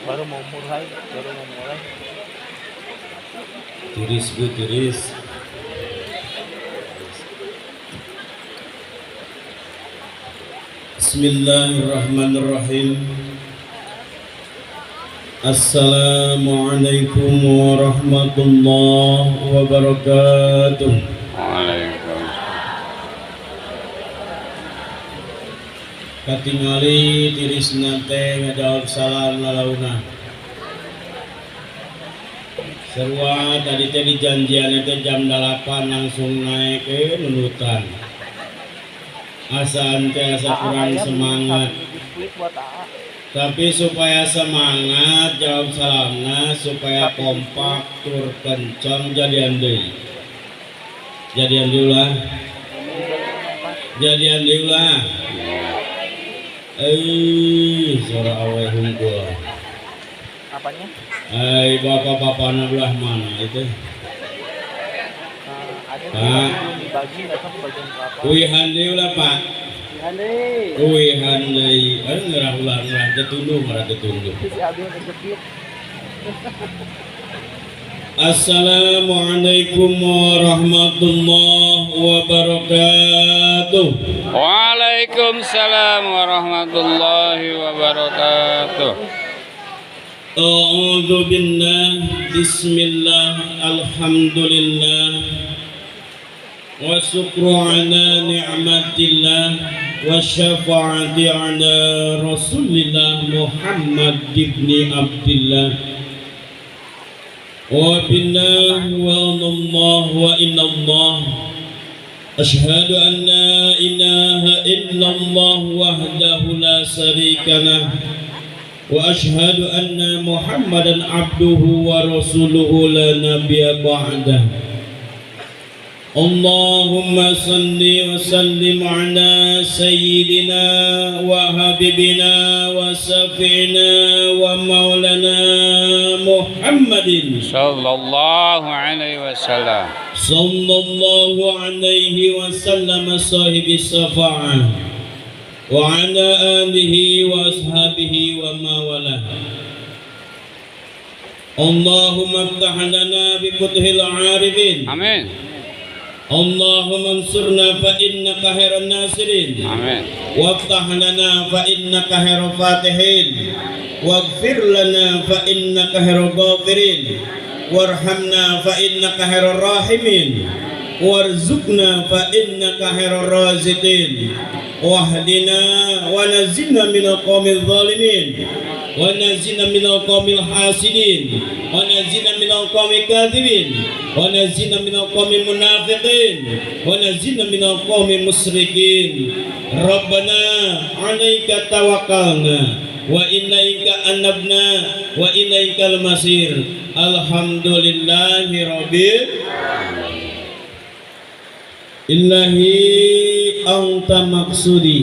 Baru mau mulai, baru mau mulai. Tiris Bu, tiris. Bismillahirrahmanirrahim. Assalamualaikum warahmatullahi wabarakatuh. Waalaikumsalam. Katingali tirisna teh ngajawab salam lalauna. Sarua tadi teh dijanjian teh jam 8 langsung naik ke nunutan. Asaan teh asa kurang semangat. Tapi supaya semangat jawab salamna, supaya kompak tur kencang jadian deui. Jadian deui ulah. Jadian deui ulah. Suara awe hungkul. Apanya? Bapak-bapakna belah mana itu? Ada Pak. belum dibagi, nggak tahu bagian berapa. Uihan deui ulah, Pak. Uihan deui. Uihan deui. Ngerah ulah, ngerah tetunduh, ngerah tetunduh. Si Abi yang kejepit. Assalamualaikum warahmatullahi wabarakatuh. Waalaikumsalam warahmatullahi wabarakatuh. A'udzu billah, bismillah, alhamdulillah, wa syukru ala ni'matillah, wa syafaati ala rasulillah Muhammad ibni Abdillah. Wa billah wa Allah wa illallah. Ashhadu an la ilaha illallah wahdahu la syarika lah. Wa ashhadu anna Muhammadan abduhu wa rasuluhu la nabiyya ba'dah. Allahumma salli wa sallim ala sayyidina wa habibina wa syafi'ina wa maulana Muhammadin sallallahu alaihi wasallam. Sallallahu alaihi wasallam sahibi syafa'ah wa ala alihi wa ashabihi wa mawalah. Allahumma ftah lana bi futhil arifin. Amin. Allahumma ansurna fa innaka khairun nasirin. Amin. Waftah lana fa innaka khairul fatihin. Waghfir lana fa innaka khairul ghafirin. Warhamna fa innaka khairur rahimin. Warzuqna fa innaka khairur raziqin. Wahdina wa nazzilna minal qawmil zalimin. Wa nazzilna minal qawmil hasidin. Wa nazzilna minal qawmil kadzibin. Wa nazzilna minal qawmil munafiqin. Wa nazzilna minal qawmil musyrikin. Rabbana 'alaika tawakkalna wa ilaika anabna wa ilaikal masir. Alhamdulillahi rabbil alamin. Ilahi anta maqsudi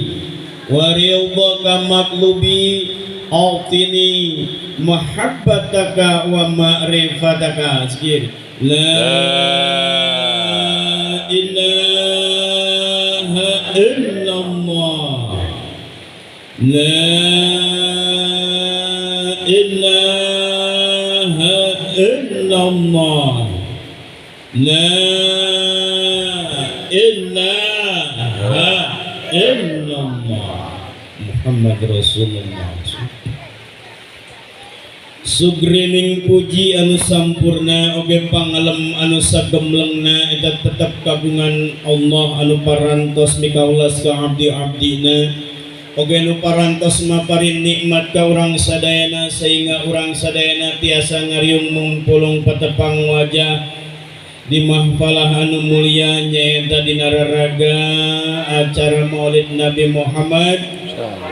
wa ridhaka matlubi, a'tini mahabbataka wa ma'rifataka. Zikir. La ilaha illallah. La ilaha illallah. La ilaha illallah Muhammad Rasulullah. Sugrining puji anu sampurna oge pangalem anu sagemlengna eta tetep kagungan Allah anu parantos mikaulas ka abdi-abdina oge anu parantos maparin nikmat ka urang sadayana sehingga urang sadayana tiasa ngariung mungpulung patepang wajah di mahfalah anu mulia nyaeta dina raraga acara Maulid Nabi Muhammad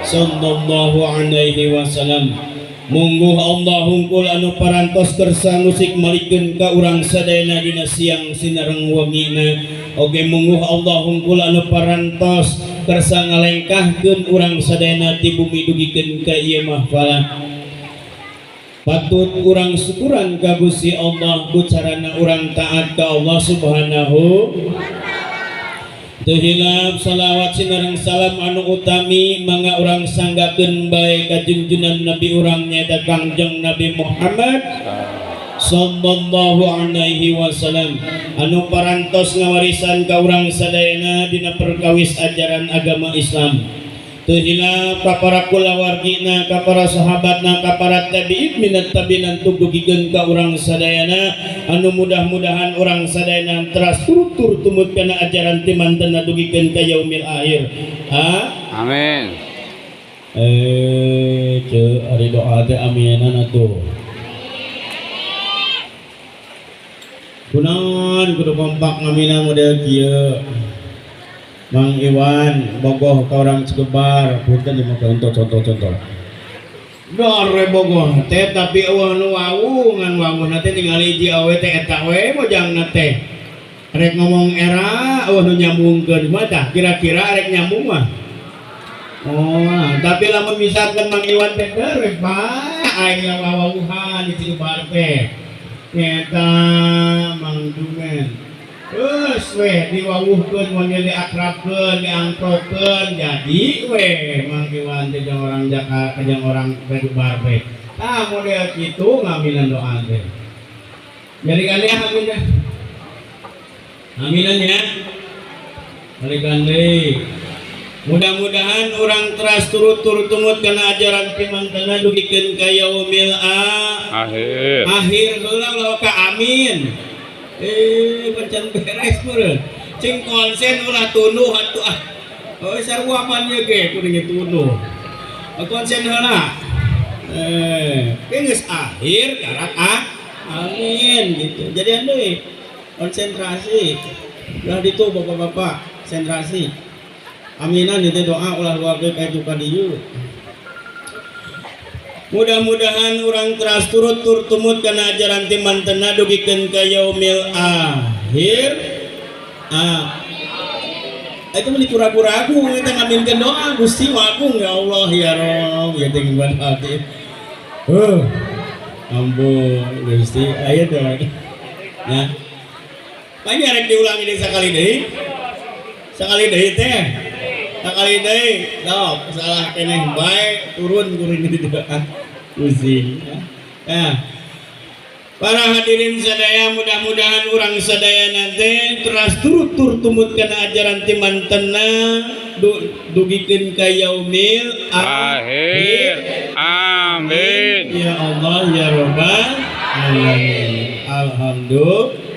sallallahu alaihi wasallam. Mungguh Allah hungkul anu parantos kersa musik malikeun ka urang sadayana dina siang sinareng wengina. Oge mungguh Allah hungkul anu parantos kersa ngalengkahkeun urang sadayana ti bumi dugikeun ka ieu mahfalah. Patut urang syukuran ka Gusti Allah ku carana urang taat ka Allah Subhanahu. Teu hilap salawat sinareng salam anu utami mangga urang sanggakeun bae ka junjunan nabi urang nyaeta Kangjeng Nabi Muhammad sallallahu alaihi wasallam anu parantos ngawarisan ka urang sadayana dina perkawis ajaran agama Islam. Teu hilap ka para kulawargina, ka para sahabatna, ka para tabi'in minat tabi'in tugugikeun ka urang sadayana anu mudah-mudahan urang sadayana teras tutur tumut kana ajaran ti mantena dugikeun ka yaumil akhir. Ha? Amin. Ceu ari doa teh aminan atuh. Kunaon kudu kompak ngaminan model kieu. Mang Iwan bogoh ka orang Cikebar punten di mah contoh-contoh. Dor bogoh teh tapi eueuh nu wawuh ngan wawuhna teh ningali hiji awe teh eta we mojangna teh. Rek ngomong era eueuh nu nyambungkeun mah tah kira-kira rek nyambung mah. Oh, tapi lamun misalkan Mang Iwan teh rek bae aing wawuhan di Cikebar teh. Nyeta Mang Dumen. Terus weh diwawuhkeun mun diakrabkeun, diangprokeun jadi weh Mang Iwan teh jeung orang Jakarta jeung orang Cikebar teh. Tah model kitu ngaminan doa teh. Jadi kalian amin dah. Aminan ya. Balikan deui. Mudah-mudahan orang teras turut-turut tumut kana ajaran pimantena dugikeun ka yaumil akhir. Akhir heula ulah ka amin. Pencan beres meureun. Cing konsen ulah tunduh atuh ah. Oh sarua pan ieu ge kudu tunduh. Konsen heula. Geus akhir karak ah. Amin gitu. Jadi anu konsentrasi. Ulah ditu bapak-bapak, konsentrasi. Aminan itu doa ulah luar deui ka itu ka dieu. Mudah-mudahan urang teras turut tur tumut kana ajaran ti mantena dugikeun ka yaumil akhir. Ah. Itu mah dikuragu-ragu kita ngaminkeun doa Gusti wagung ya Allah ya Rob ya teh gimana hati. Ampun Gusti aya teh. Nah. Banyak rek diulangi deui sakali deui. Sakali deui teh. Sakali deui, sok salah keneh bae turun kuring di dieu. Pusing. Nah. Para hadirin sadaya mudah-mudahan urang sadaya nanti teras turut tur tumut kana ajaran ti mantena dugikeun ka yaumil akhir. Amin. Ya Allah ya Rabbal alamin. Alhamdulillah.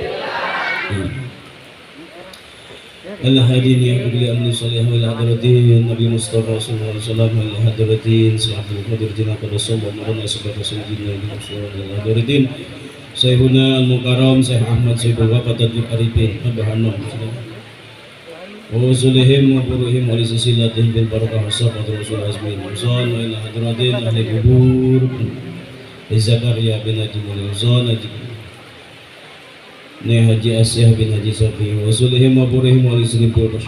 Al-hadini ya kulli amri salih wa hadratin Nabi Mustafa sallallahu alaihi wasallam wa hadratin Sayyidul Qadir jina qad sallallahu alaihi wasallam wa hadratin Syekhuna Al-Mukarram Syekh Ahmad Sayyidul Waqat Al-Arifin Abahana wa usulihim wa furuhim wa silsilatihim bil barakah wasafat rasul azmin wa ila hadratin ahli kubur Zakaria bin Haji Muluzan Ni Haji Asyah bin Haji Safi wa usulihim wa furuhim wa silsilatihim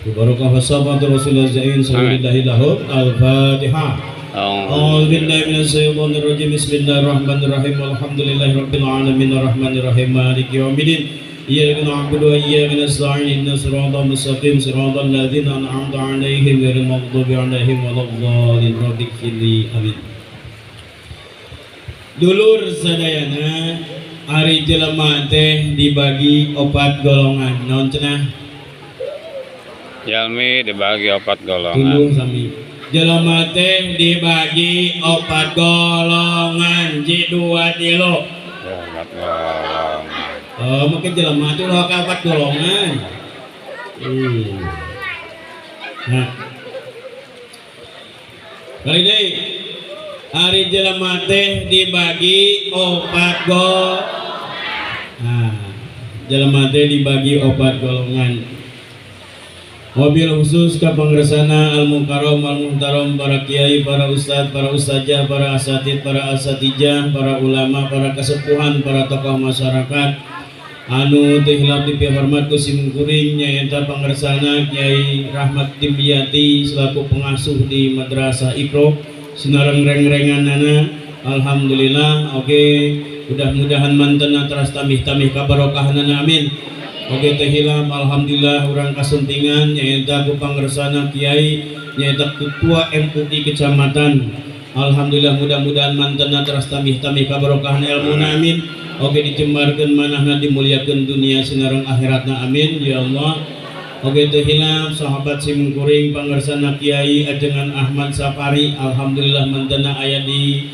bil barakah wasafat rasul azmin sallallahu lahum al-Fatihah. A'udzu billahi minasyaitonir rajim. Bismillahirrahmanirrahim. Alhamdulillahirabbil alamin arrahmanirrahim maliki yaumiddin. Iyyaka na'budu wa iyyaka nasta'in. Ihdinas siratal mustaqim siratal ladzina an'amta 'alaihim ghairil maghdubi 'alaihim waladdallin. Rabbighfirli. Amin. Dulur sadayana ari jelema teh dibagi opat golongan. Naon cenah? Jalmi dibagi opat golongan. Tundung sami. Jelema teh dibagi opat golongan, ji dua tilu. Opat golongan. Oh, mungkin jelema teh ulah ka opat golongan. Nah. Kali deui ari jelema teh dibagi opat golongan. Nah, jelema teh dibagi opat golongan. Mobil khusus ka pangresana al-mukarram al-muhtaram para kiai, para ustad, para ustazah, para asatid, para asatijah, para ulama, para kesepuhan, para tokoh masyarakat anu teu hilap dipihormat ku simkuring nyaeta pangresana Kiai Rahmat Dimyati selaku pengasuh di Madrasah Iqra sinareng reng-renganana. Alhamdulillah, oke, mudah-mudahan mantena teras tamih-tamih kabarokahanana, amin. Oge teu hilap alhamdulillah urang kasentingan nyaeta ku pangersana kiai, nyaeta ketua MUI kecamatan. Alhamdulillah, mudah-mudahan mantena teras tambih-tambih kabarokahan ilmuna, amin. Oge dijembarkeun manahna, dimuliakeun dunia sinareng akhiratna, amin ya Allah. Oge teu hilap sahabat simkuring, pangersana Kiai Ajengan Ahmad Safari. Alhamdulillah mantena aya di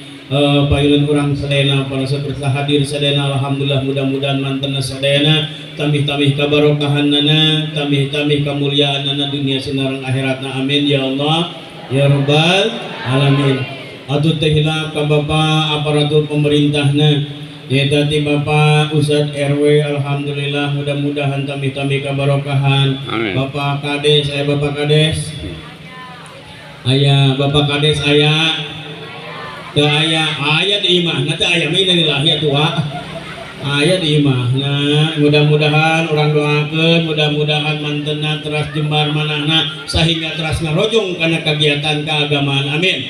payungan urang sadayana, para saperta hadir sadayana. Alhamdulillah, mudah-mudahan mantena sadayana tambih-tambih kabarokahanana, tambih-tambih kemuliaanana dunia sinareng akhiratna, amin ya Allah ya rabbal alamin. Atuh teu hilap ka Bapak aparatur pemerintahna, nyaeta ti Bapak Ustad RW. Alhamdulillah, mudah-mudahan tambih-tambih kabarokahan. Amin. Bapak Kades, aya Bapak Kades, aya Bapak Kades, aya teu? Aya, aya di imahna teu aya mah, innalillahi atuh wa. Aya di imahna. Mudah-mudahan urang doakeun, mudah-mudahan mantena teras jembar manahna sehingga teras ngarojong kana kegiatan keagamaan, amin.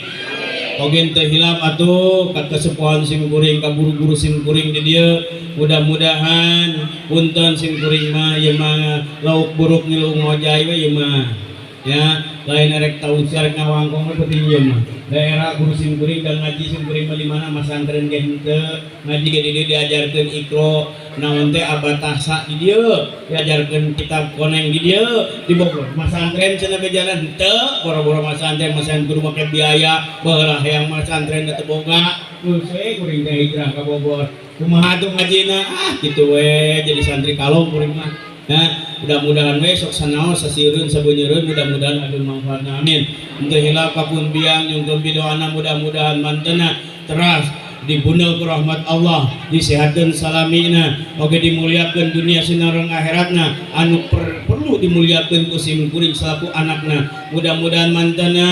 Oge teu hilap atuh ka kesepuhan simkuring, ka guru-guru simkuring di dieu. Mudah-mudahan, punten, simkuring mah ieu mah lauk buruk ngilu ngojay we ieu mah ya, lain erek tausiah, rek ngawangkong we penting ieu mah. Daerah guru simkuring dan ngaji simkuring mah di mana masantren ge henteu, ngaji ge di dieu, diajarkeun Iqro naon teh abatasa di dieu, diajarkeun kitab koneng di dieu. Di Bogor masantren cenah bejalan henteu, boro-boro masantren, masantren kudu make biaya. Baheula hayang masantren teu boga, geus we kuring teh hijrah ka Bogor. Kumaha tuh ngajina? Ah, kitu we, jadi santri kalong kuring mah. Nah, mudah-mudahan we sok sanaos sasieureun sabeunyereun, mudah-mudahan ageung manfaatna, amin. Henteu hilap ka pun biang, nyungkeun pidoana, mudah-mudahan mantena teras dibundel ku rahmat Allah, disehatkeun salamina, oge dimuliakeun dunia sinareng akhiratna. Anu perlu dimuliakeun ku simkuring selaku anakna, mudah-mudahan mantena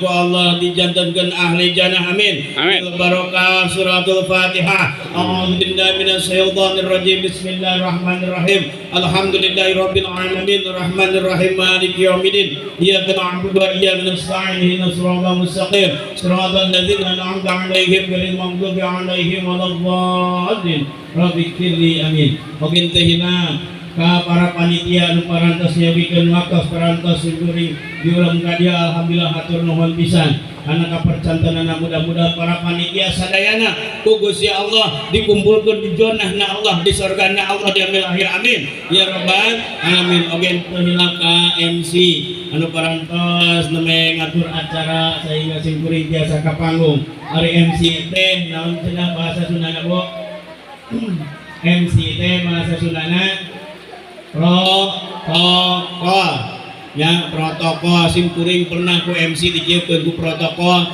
ku Allah dijantenkeun ahli jannah, amin. Amin. Bil barokah suratul Fatihah. A'udzubillahi minasyaitonir rajim. Bismillahirrahmanirrahim. Alhamdulillahirabbil alamin arrahmanirrahim maliki yaumiddin. Iyyaka na'budu wa iyyaka nasta'in. Ihdinas siratal mustaqim. Siratal ladzina an'amta 'alaihim ghairil maghdubi 'alaihim waladdallin. Rabbighfirli, amin. Oge teu hilap ka para panitia anu parantos nyabikeun waktos parantos simkuring diulang ka dieu. Alhamdulillah, hatur nuhun pisan karena kapercantenana. Mudah-mudahan para panitia sadayana ku Gusti Allah dikumpulkeun di jannahna Allah, di surgana Allah di yaumil akhir, amin ya rabbal alamin. Oge teu hilap ka MC anu parantos nembe ngatur acara sehingga simkuring tiasa ka panggung. Ari MC teh naon cenah bahasa Sundana, Bu? MC teh bahasa Sundana protokol ya, protokol. Simkuring pernah ku MC dijiekeun ku protokol.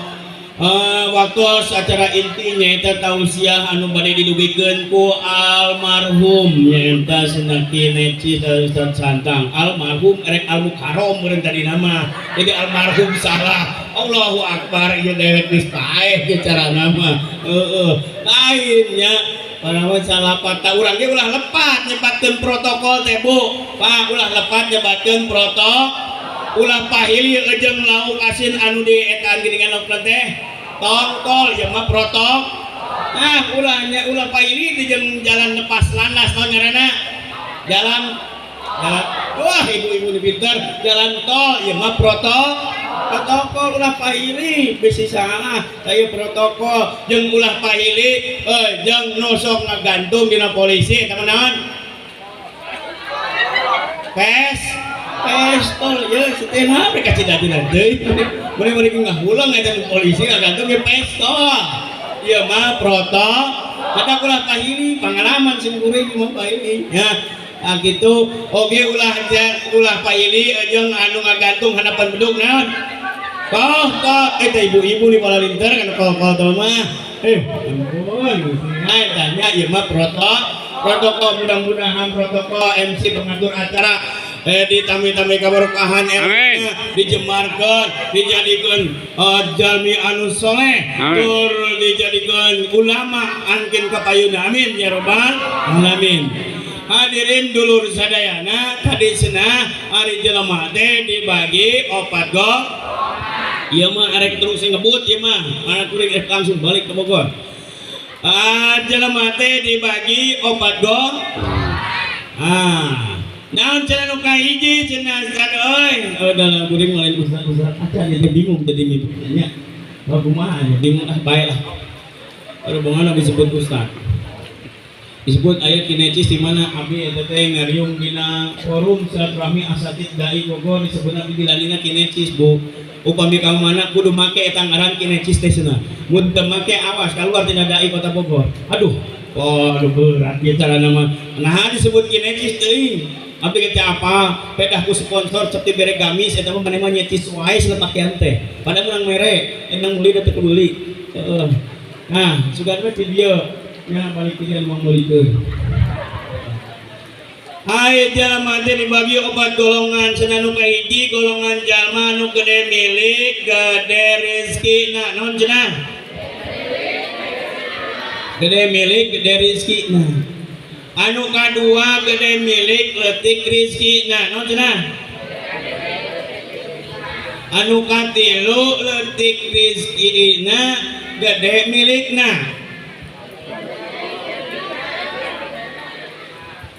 Waktu acara inti nyaeta tausiah anu bade didugikeun ku almarhum, nyaeta Senaki Neci Ustaz Santang almarhum, erek almukarom meureun tadi nama jadi almarhum salah. Allahu akbar, ieu dewek geus paeh ge cara mah, heeh, lainnya para salah patah. Urang ge ulah lepat nyebatkeun protokol teh, Bu, Pak, ulah lepat nyebatkeun protokol, ulah pahili jeung lauk asin anu di etaan geuningan lauk teh tongkol, ieu mah protokol. Nah, ulahnya ulah pahili di jeung jalan lepas landas, naon ngaranna, jalan jalan, wah, ibu-ibu ini pinter, jalan tol, ieu mah protokol. Ulah pahili bisi salah saya protokol. Jeung ulah pahili jeung nu sok ngagantung dina polisi eta mah naon, pestol ya setelah mereka cida-cida deui boleh mereka ngahulang eta polisi ngagantung ge pestol, ieu mah protokol. Ada ulah pahili, pengalaman sim kuring mah pahili ya. Nah, gitu. Oke, ulah ulah pahili jeung anu ngagantung hadapan bedug naon, kol kol. Eta ibu-ibu di palinter kan kol kol tol mah, ampun. Nah, tanya ieu mah protokol. Mudah-mudahan protokol MC pengatur acara ditambih-tambih kaberkahan, Amin. dijemarkeun, dijadikeun jalmi anu soleh, Amin. tur dijadikeun ulama angkin kapayuna, amin ya robbal alamin. Hadirin dulur sadayana, tadi cenah ari jelema teh dibagi opat go. Ieu mah arek terus ngebut ieu mah, mana kuring rek langsung balik ke Bogor. Ah, jelema teh dibagi opat go. Ah, naon cenah nu kahiji cenah Ustaz euy. Oh, dalam kuring lain ustaz-ustaz acan ieu bingung jadi nya. Wah kumaha nya bingung ah bae lah. Hubungan disebut ustaz. Disebut ayat kinecis di mana abi eta teh ngariung dina forum silaturahmi asatid dai Bogor disebut abi dilanina kinecis Bu. Upami ka mana kudu make eta ngaran kinecis teh cenah. Mun teu make awas keluar tina dai Kota Bogor. Aduh, oh aduh berat ieu carana mah. Nah disebut kinecis teuing. Abdi teh apa? Pedah ku sponsor cep dibere gamis eta mah maneh mah nyecis wae cenah pakean teh. Padahal menang mere, endang meuli da teu peduli. Heeh. Nah, sugan mah di dieu. Ya balik pikiran mau meulikeun. Ai jalma teh dibagi opat golongan, cenah nu kahiji golongan jalma nu gede milik, gede rezekina. Naon cenah? Gede milik, gede rezekina. Anu kadua gede milik, leutik rezekina. Naon cenah? Anu katilu leutik rezekina, gede milikna.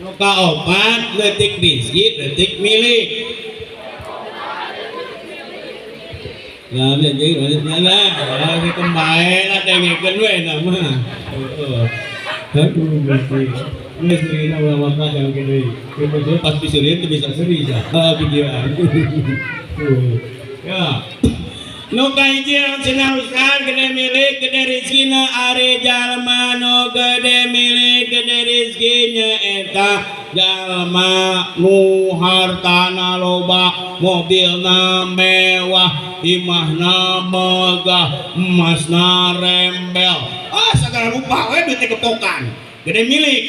Nu kaopat leutik rezeki, leutik milik. Nah, jadi lanjutnya lah. Oh, kembali lah dengekeun we na mah. Heeh. Aduh, berarti. Geus dina ulah maka jangan deui. Ieu pas piseurieun teu bisa seuri sia. Ah, videoan. Ya. Nu kahiji cenah ustaz gede milik gede rezekina ari jalma nu gede milik gede rezekina eta jalma nu hartana loba, mobilna mewah, imahna megah, emasna rembel. Ah sagala rupa we duit teh kepokan. Gede milik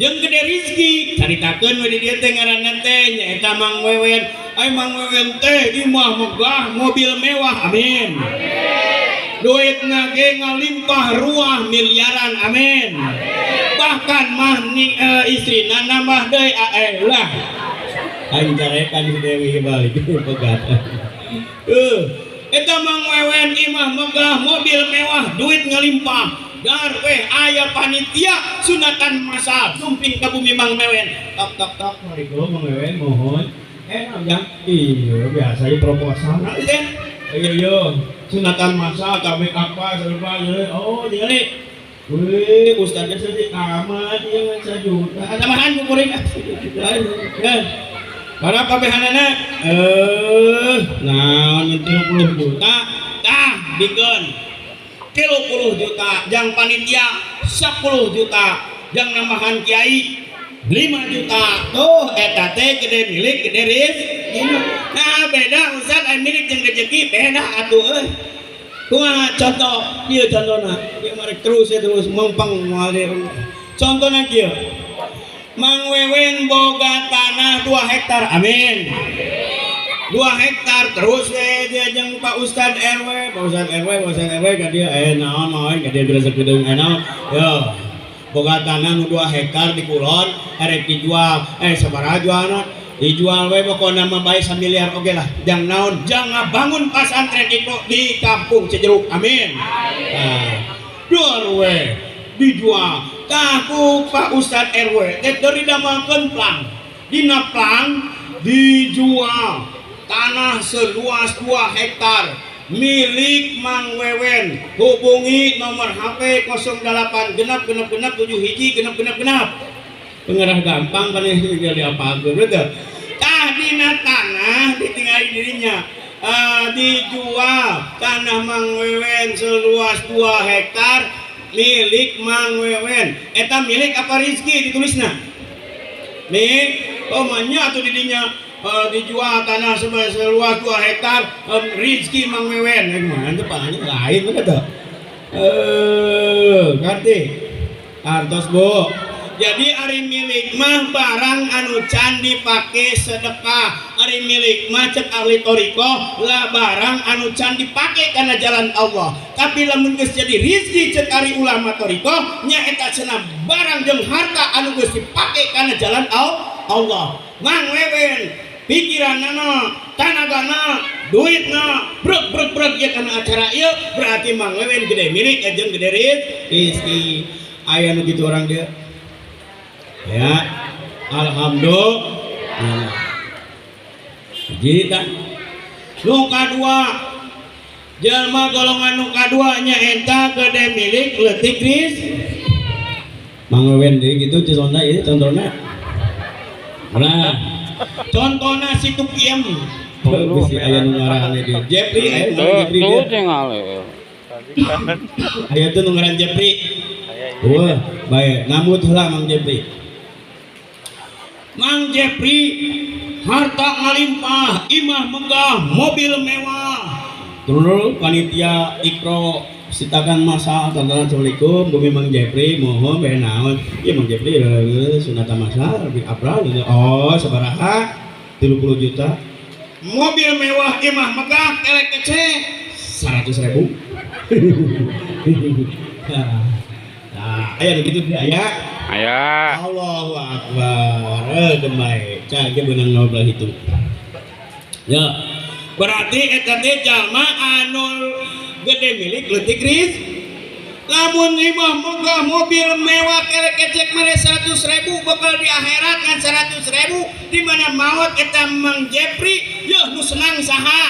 jeung gede rezeki. Caritakeun we di dieu teh ngaranna teh nyaeta Mang Wewen. Ai Mang Wewen teh imah megah, mobil mewah, amin. Duitna ge ngalimpah ruah miliaran, amin. Bahkan mah istrina nambah deui lah. Aing carekan si Dewi balik pegat. Eta Mang Wewen imah megah, mobil mewah, duit ngalimpah. Dar weh aya panitia sunatan masal sumping ka bumi Mang Wewen. Tok tok tok, Assalamualaikum Mang Wewen mohon. Jang, iya biasa ya proposal. Nah, iya iya sunatan masal kami apa serba oh ningali. Wih, ustaznya sedih amat ieu ngan sajuta. Tambahan ku kuring. Ya. Barang kabehanana naon 30 juta tah dikeun. 30 juta jang panitia 10 juta jang nambahan kiai 5 juta. Tuh eta teh gede milik gede rezeki. Nah beda ustaz ai milik jeung rezeki beda atuh euy. Kumaha contoh ieu contona ieu marek terus ya terus mempeng moal. Contona kieu Mang Wewen boga tanah 2 hektar, amin. 2 hektar terus we dia jeung Pak Ustad RW, Pak Ustad RW, Pak Ustad RW ka dieu naon naon ka dieu geus sakedeung naon. Yo. Boga tanah nu 2 hektar di kulon erek dijual, sabaraha jualna? Dijual we pokona mah bae 1 miliar oge lah. Jang naon? Jang ngabangun pasantren di kampung Cijeruk, amin. Nah, dor we dijual. Tah ku Pak Ustad RW teh teu didamelkeun plang. Dina plang dijual tanah seluas 2 hektar milik Mang Wewen. Hubungi nomor HP 08 genap genap genap 7 hiji genap genap genap. Pengerah gampang kan ini tinggal diapakeun betul. Tah dina tanah ditinggali dirinya. Dijual tanah Mang Wewen seluas 2 hektar milik Mang Wewen. Eta milik apa rizki ditulisna? Milik. Oh manya atuh didinya dijual tanah seluas 2 hektar rizki Mang Wewen. Gimana tuh pangannya lain begitu. Ngerti? Artos Bu. Jadi ari milik mah barang anu can dipake sedekah. Ari milik mah cek ahli thoriqoh lah barang anu can dipake karena jalan Allah. Tapi lamun geus jadi rizki cek ari ulama thoriqoh nya eta cenah barang jeung harta anu geus dipake karena jalan Allah. Mang Wewen pikiranana, tanagana, duitna, brek brek brek ya kana acara ieu berarti Mang Wewen gede milik jeung gede rizki. Aya nu kitu orang dia. Ya, Alhamdulillah. Hiji tah. Nu kadua jalma golongan nu kadua nya eta gede milik leutik ris. Mang Wen deui kitu contohna ieu contohna. Nah, contohna si Tukiem. Bisi aya nu ngaranna dia. Jepri aya nu ngaran Jepri Tuh dia. tinggal. Aya tuh nu ngaran Jepri. Wah, bae nambut heula Mang Jepri. Mang Jepri harta ngalimpah, imah megah, mobil mewah. Terus panitia Iqro sitakan masa tontonan assalamualaikum bumi Mang Jepri mohon bae naon. Ieu Mang Jepri sunatan masa lebih apral. Oh, sabaraha? 30 juta. Mobil mewah, imah megah, elek kece 100.000. Nah, aya begitu dia aya. Aya. Allahu Akbar. Gemai. Cah ge beunang ngobrol itu. Ya. Berarti eta teh jalma anu gede milik leutik ris. Lamun imah megah mobil mewah kerek kecek mere 100.000 bakal di akhirat ngan 100.000 di mana maot eta Mang Jepri yeuh nu senang saha?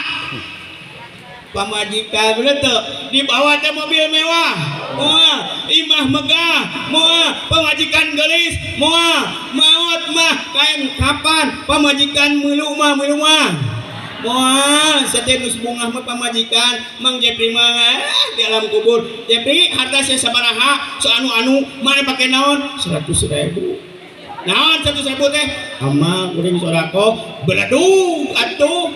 Pamajikan bener teu? Dibawa teh mobil mewah, moal imah megah, moal pamajikan geulis, moal maot mah kain kapan pamajikan milu mah milu mah. Moal sateus geus bungah mah pamajikan Mang Jepri mah di alam kubur. Jepri harta sia sabaraha so anu-anu mana pake naon 100.000. Naon 100.000 teh? Ama kuring sodako beledug atuh.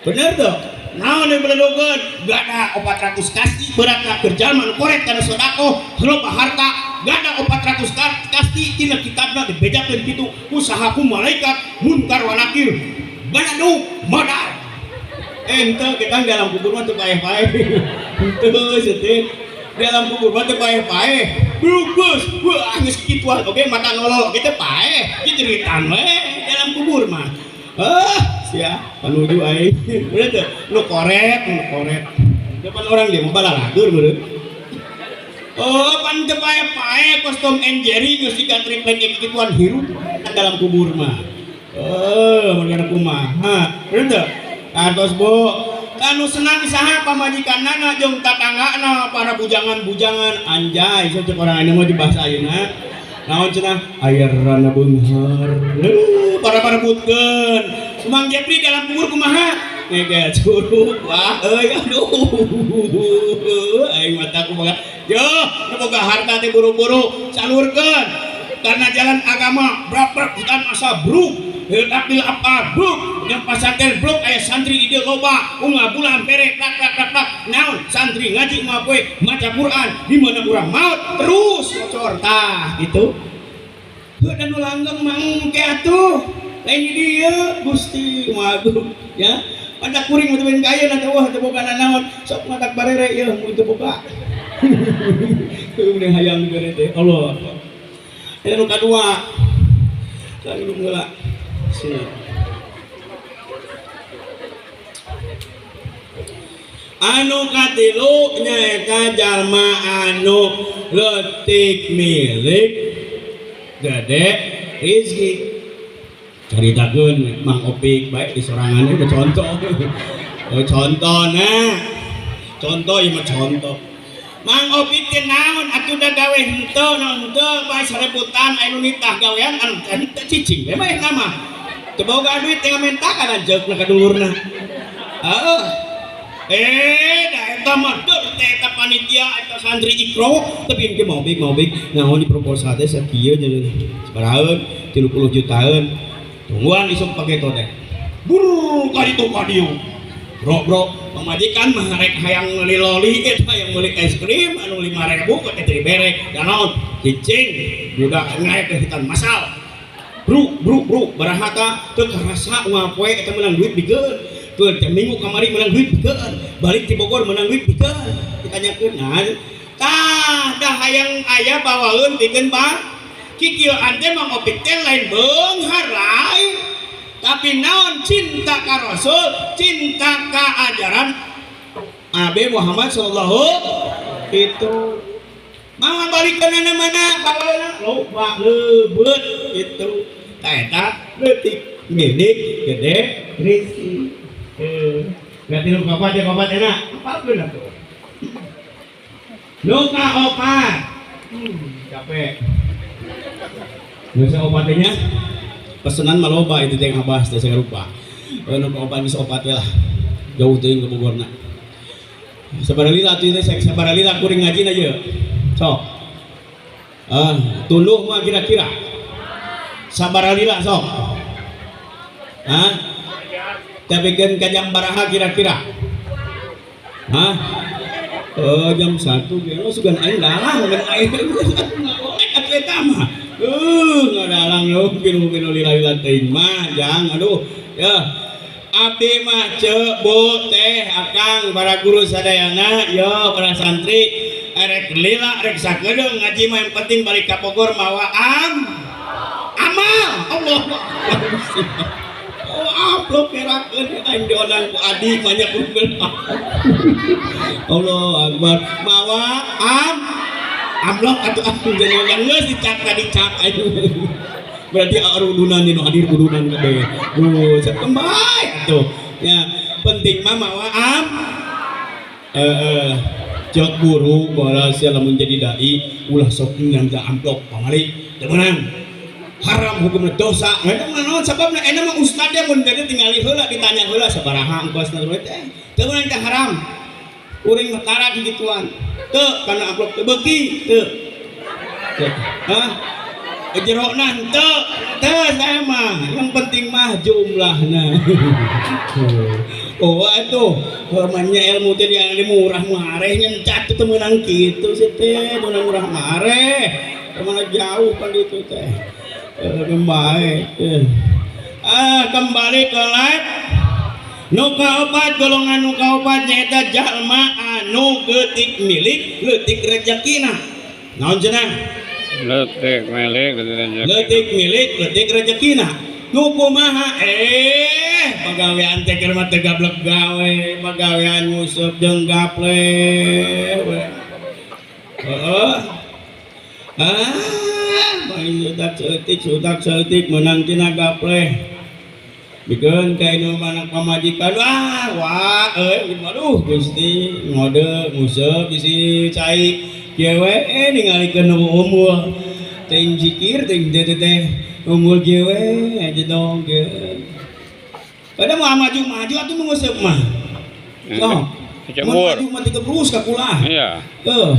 Bener teu? Naon yang beledugeun? Gada 400 kasti beratna keur jalma nu korek kana sodako loba harta gada 400 kasti tina kitabna dibejakeun kitu usahaku malaikat munkar wa nakir beledug modal. Ente kita di dalam kubur mah teu paeh-paeh. Henteu seutik. Di dalam kubur mah teu paeh-paeh. Blugus, wah geus kituan oge mata nolol oge teh paeh. Ieu jeritan we di dalam kubur mah. Ah, sia panuju aing. Bener teu? Nu koret, nu koret. Depan orang dia mah balalagur meureun. Oh, pan teu paeh-paeh kos Tom and Jerry geus siga triplek kituan hirup dalam kubur mah. Oh, margana kumaha? Bener teu? Atos Bu, anu senang saha pamajikanana jeung tatanggana para bujangan-bujangan anjay cek orang ayeuna mah di bahasa ayeuna. Naon cenah? Aya rana beunghar. Para parebutkeun. Mang Jepri dalam kubur kumaha? Ngegel curug. Wah, euy aduh. Aing mata kumaha. Yo, nu boga harta teh buru-buru salurkeun. Karena jalan agama brap-brap hutan masa bruk. Takbil apa bruk yang pasantren bruk aya santri di dieu loba unggal bulan bere tak tak tak tak naon santri ngaji unggal poe maca Quran di mana urang maot terus ngocor tah gitu heuh dan nu langgeng mangke atuh lain di dieu Gusti kumaha ya pada kuring mah teu kaya na teh wah teu boga nanaon sok matak barere ieu mun teu boga heuh hayang bere teh Allah Akbar. Eta nu kadua lagi nu heula sini. Anu katilu nyaeta jalma anu leutik milik gede rizki. Caritakeun Mang Opik bae di sorangan udah contoh. Oh, contohna. Contoh ieu mah contoh. Mang Opik teh naon atuh da gawe henteu naon henteu bae sarebutan aya nu nitah gawean anu teh cicing we bae nama. Teu boga duit teh ngamentakan anjeukna ka dulurna. Heeh. Da eta mah deur teh eta panitia eta santri Iqro tapi engke mau bik mau bik naon di proposal teh sakieu nya sabaraha 30 jutaan. Tungguan isuk pake teh. Buru ka ditu ka dieu. Bro bro, pamajikan mah rek hayang meuli loli eta hayang meuli es krim anu 5.000 teh dibere. Da naon? Cicing budak ngaek ke hutan masal. Bro, bro, bro, barahata teu karasa unggal poe eta meunang duit bikeun. Keur teh minggu kamari meunang duit bikeun. Balik ti Bogor meunang duit bikeun. Ditanyakeun nah. Tah, dah hayang aya bawaeun pikeun ba. Kikieuan teh Mang Opik teh lain beunghar lain. Tapi naon cinta ka Rasul, cinta ka ajaran Nabi Muhammad sallallahu itu. Mama balik ke mana-mana, bawaeun loba leubeut gitu. Tah eta leutik milik gede rezeki. Berarti nu kaopat ya kaopat enak. Apalkeun atuh. Nu kaopat. Capek. Nu saopatnya pesenan mah loba itu teh ngabahas teh saya lupa. Nu kaopat geus opat we lah. Jauh teuing ke Bogorna. Sabaraha lila atuh teh sabaraha lila kuring ngajina ieu. Sok. Ah, tunduh mah kira-kira. Sabaraha lila sok. Hah? Tepikeun ka jam baraha kira-kira? Hah? Oh, jam 1 ge oh sugan aing dalang sugan aing. Ngagolek atuh eta mah. Ngadalang lu pinu-pinu lila-lila teuing mah jang aduh. Ya. Abdi mah ceu bu teh akang para guru sadayana yo para santri erek lila rek sakedeung ngaji mah yang penting balik ka Bogor mawa amal. Allah. Oh, amplop ngerakeun aing diondang ku adi banyak kumpul. Allah Akbar. Mawa amplop atuh ah jeung geus dicap ka dicap aing. Berarti arudunan nu hadir udunan kabeh. Duh, kembali atuh. Ya, penting mah mawa am. Cek guru bahala sia lamun jadi dai ulah sok nyangka amplop pamali teu meunang. Haram hukumna dosa. Eta mah naon sababna eta mah ustad mun jadi tingali heula ditanya heula sabaraha ongkosna teh. Teu meunang teh haram. Kuring mah tara gituan. Teu kana amplop teu beuki teu. Hah? Jerokna henteu. Teu saya mah. Yang penting mah jumlahna. Oh atuh, namanya ilmu teh yang murah mareh nyencat teu meunang kitu sih teh, meunang murah mareh. Kemana jauh kan itu teh. Baik. Ah, kembali ke live. Nu kaopat golongan nu kaopat nyaeta jalma anu geutik milik leutik rezekina. Naon cenah? Leutik milik leutik rezeki. Leutik milik leutik rezekina. Nu kumaha? Pagawean teh keur mah teu gablek gawe, pagawean nguseup jeung gaple we. Heeh. Ah, bae sudak saeutik meunang tina gaple. Bikeun ka inu anak pamajikan, wah, wah, euy, aduh Gusti, ngode nguseup bisi cai kieu we ningalikeun nu umul. Teuing zikir teuing teh teh umul kieu we aja dong kieu. Kada moal maju-maju atuh nu nguseup mah. Sok. Cembur. Mun maju mah teu terus ka kula. Iya. Tuh.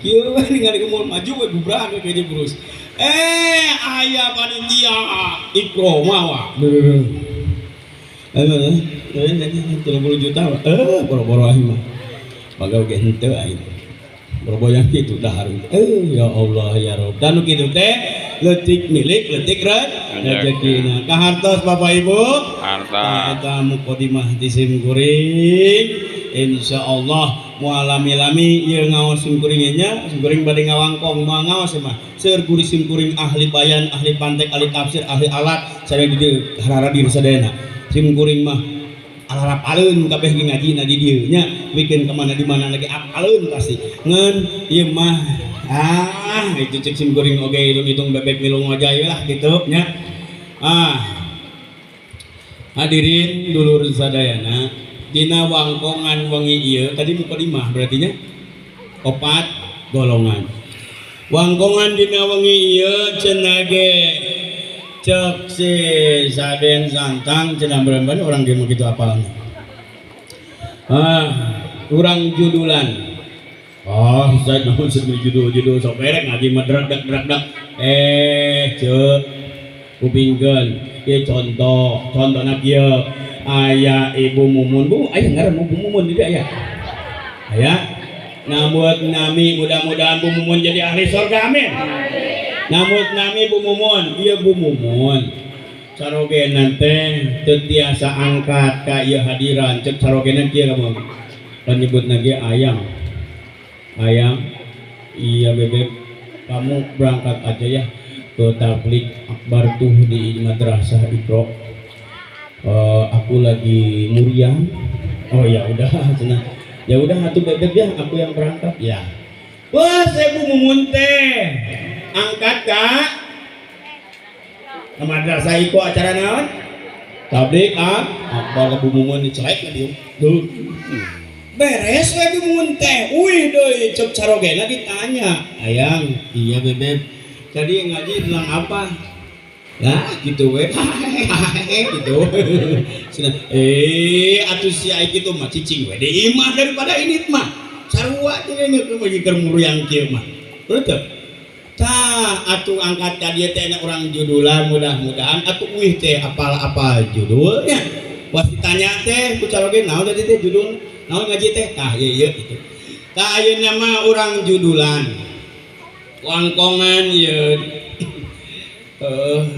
Kieu we ningali umul maju we gubrak we ka terus. Aya panitia Iqro mawa. 30 juta, boro-boro aing mah. Bagaw ge henteu aing. Boro-boro yang kitu dahar. Ya Allah ya Rabb. Dan nu kitu teh leutik milik leutik rezekina. Kahartos Bapak Ibu? Harta. Eta mukadimah di sim kuring. Insyaallah moal lami-lami ieu ngaos sim kuring nya, sim kuring bade ngawangkong moal ngaos mah. Seueur guru sim kuring ahli bayan, ahli pantek, ahli tafsir, ahli alat, sareng di dieu harara sadayana. Sim kuring mah alarapaleun kabeh ge ngajina di dieu nya, bikeun ka mana di mana lagi apaleun pasti. Ngan ieu mah itu cek sim kuring oge hitung-hitung bebek milu ngojay lah gitu nya. Ah. Hadirin dulur sadayana, dina wangkongan wengi ieu tadi mukadimah berarti nya opat golongan. Wangkongan dina wengi ieu cenah ge cek si Saden Santang cenah berenban orang ge mah kitu apalna. Ah, urang judulan. Oh, saya naon sih judul-judul sok berek ngaji mah drek-drek-drek. Cek kupingkeun. Ieu contoh, contona kieu. Aya Ibu Mumun, Bu, aya ngaran Bu Mumun di dieu aya. Aya. Namut nami mudah-mudahan Bu Mumun jadi ahli surga, amin. Namut nami Bu Mumun, ieu Bu Mumun. Carogena teh teu tiasa angkat ka ieu hadiran, cek carogena kieu kamu. Panyebutna ge ayang. Ayang, iya bebek, kamu berangkat aja ya ke tablik akbar tuh di madrasah Iqro. Aku lagi muriang. Oh ya udah, cenah. Ya udah atuh bebek ya, aku yang berangkat ya. Wah, saya Bu Mumun teh. Angkat Kak. Ka madrasah iku acara naon? Tabligh ah, akbar kabumungan dicelek ka dieu. Duh. Beres we bumungun teh. Uih deui cek carogena ditanya. Ayang, iya bebeb. Tadi ngaji tentang apa? Ya gitu we. Gitu. Cenah, atuh si ai kitu mah cicing we di imah daripada ini mah. Sarua jeung ini bagi keur muruyang kieu mah. Betul? Tah atuh angkat ka dieu teh urang judulan mudah-mudahan atuh uih teh apal-apal judulnya. Pas ditanya teh ku caroge naon tadi teh judul? Naon ngaji teh? Tah ieu ieu gitu. Tah ayeuna mah urang judulan. Wangkongan ieu.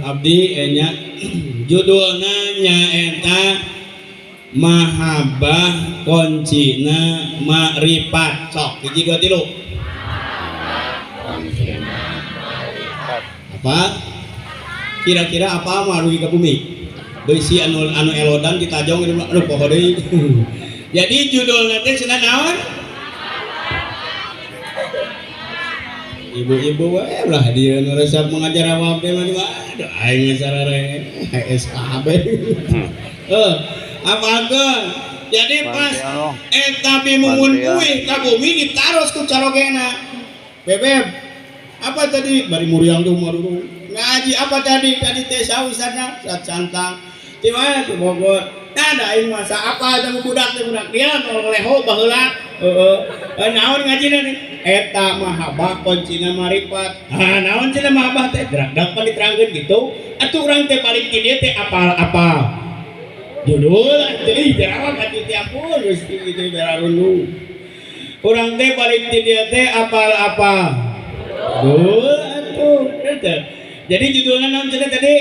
Abdi nya judulna nyaeta Mahabbah Kuncina Makrifat. Sok hiji dua tilu. Apa? Kira-kira apa mah rugi ka bumi? Beusi anu anu elodan ditajong aduh poho deui. Jadi judulna teh cenah naon? Ibu-ibu wae lah dia nu resep mengajar awam teh mah aduh aing sarare SKB. Apakeun? Jadi pas eta bimungun kuih ka bumi ditaros ku carogena. Bebeb, apa tadi? Bari muriang tuh maruru. Ngaji apa tadi? Tadi teh sausana sat santang. Di mana di Bogor? Nah, da aing masa apa teh budak teh budak dia leho baheula. Heeh. Naon ngajina nih? Eta mahabbah kuncina marifat. Ah, naon cenah mahabbah teh? Dragdag pan diterangkeun gitu. Atuh urang teh balik ti dieu teh apal-apal. Judul atuh ih jerawat atuh teh ampun Gusti kitu dararundu. Urang teh balik ti dieu teh apal-apal. Judul atuh eta. Jadi judulna naon cenah tadi?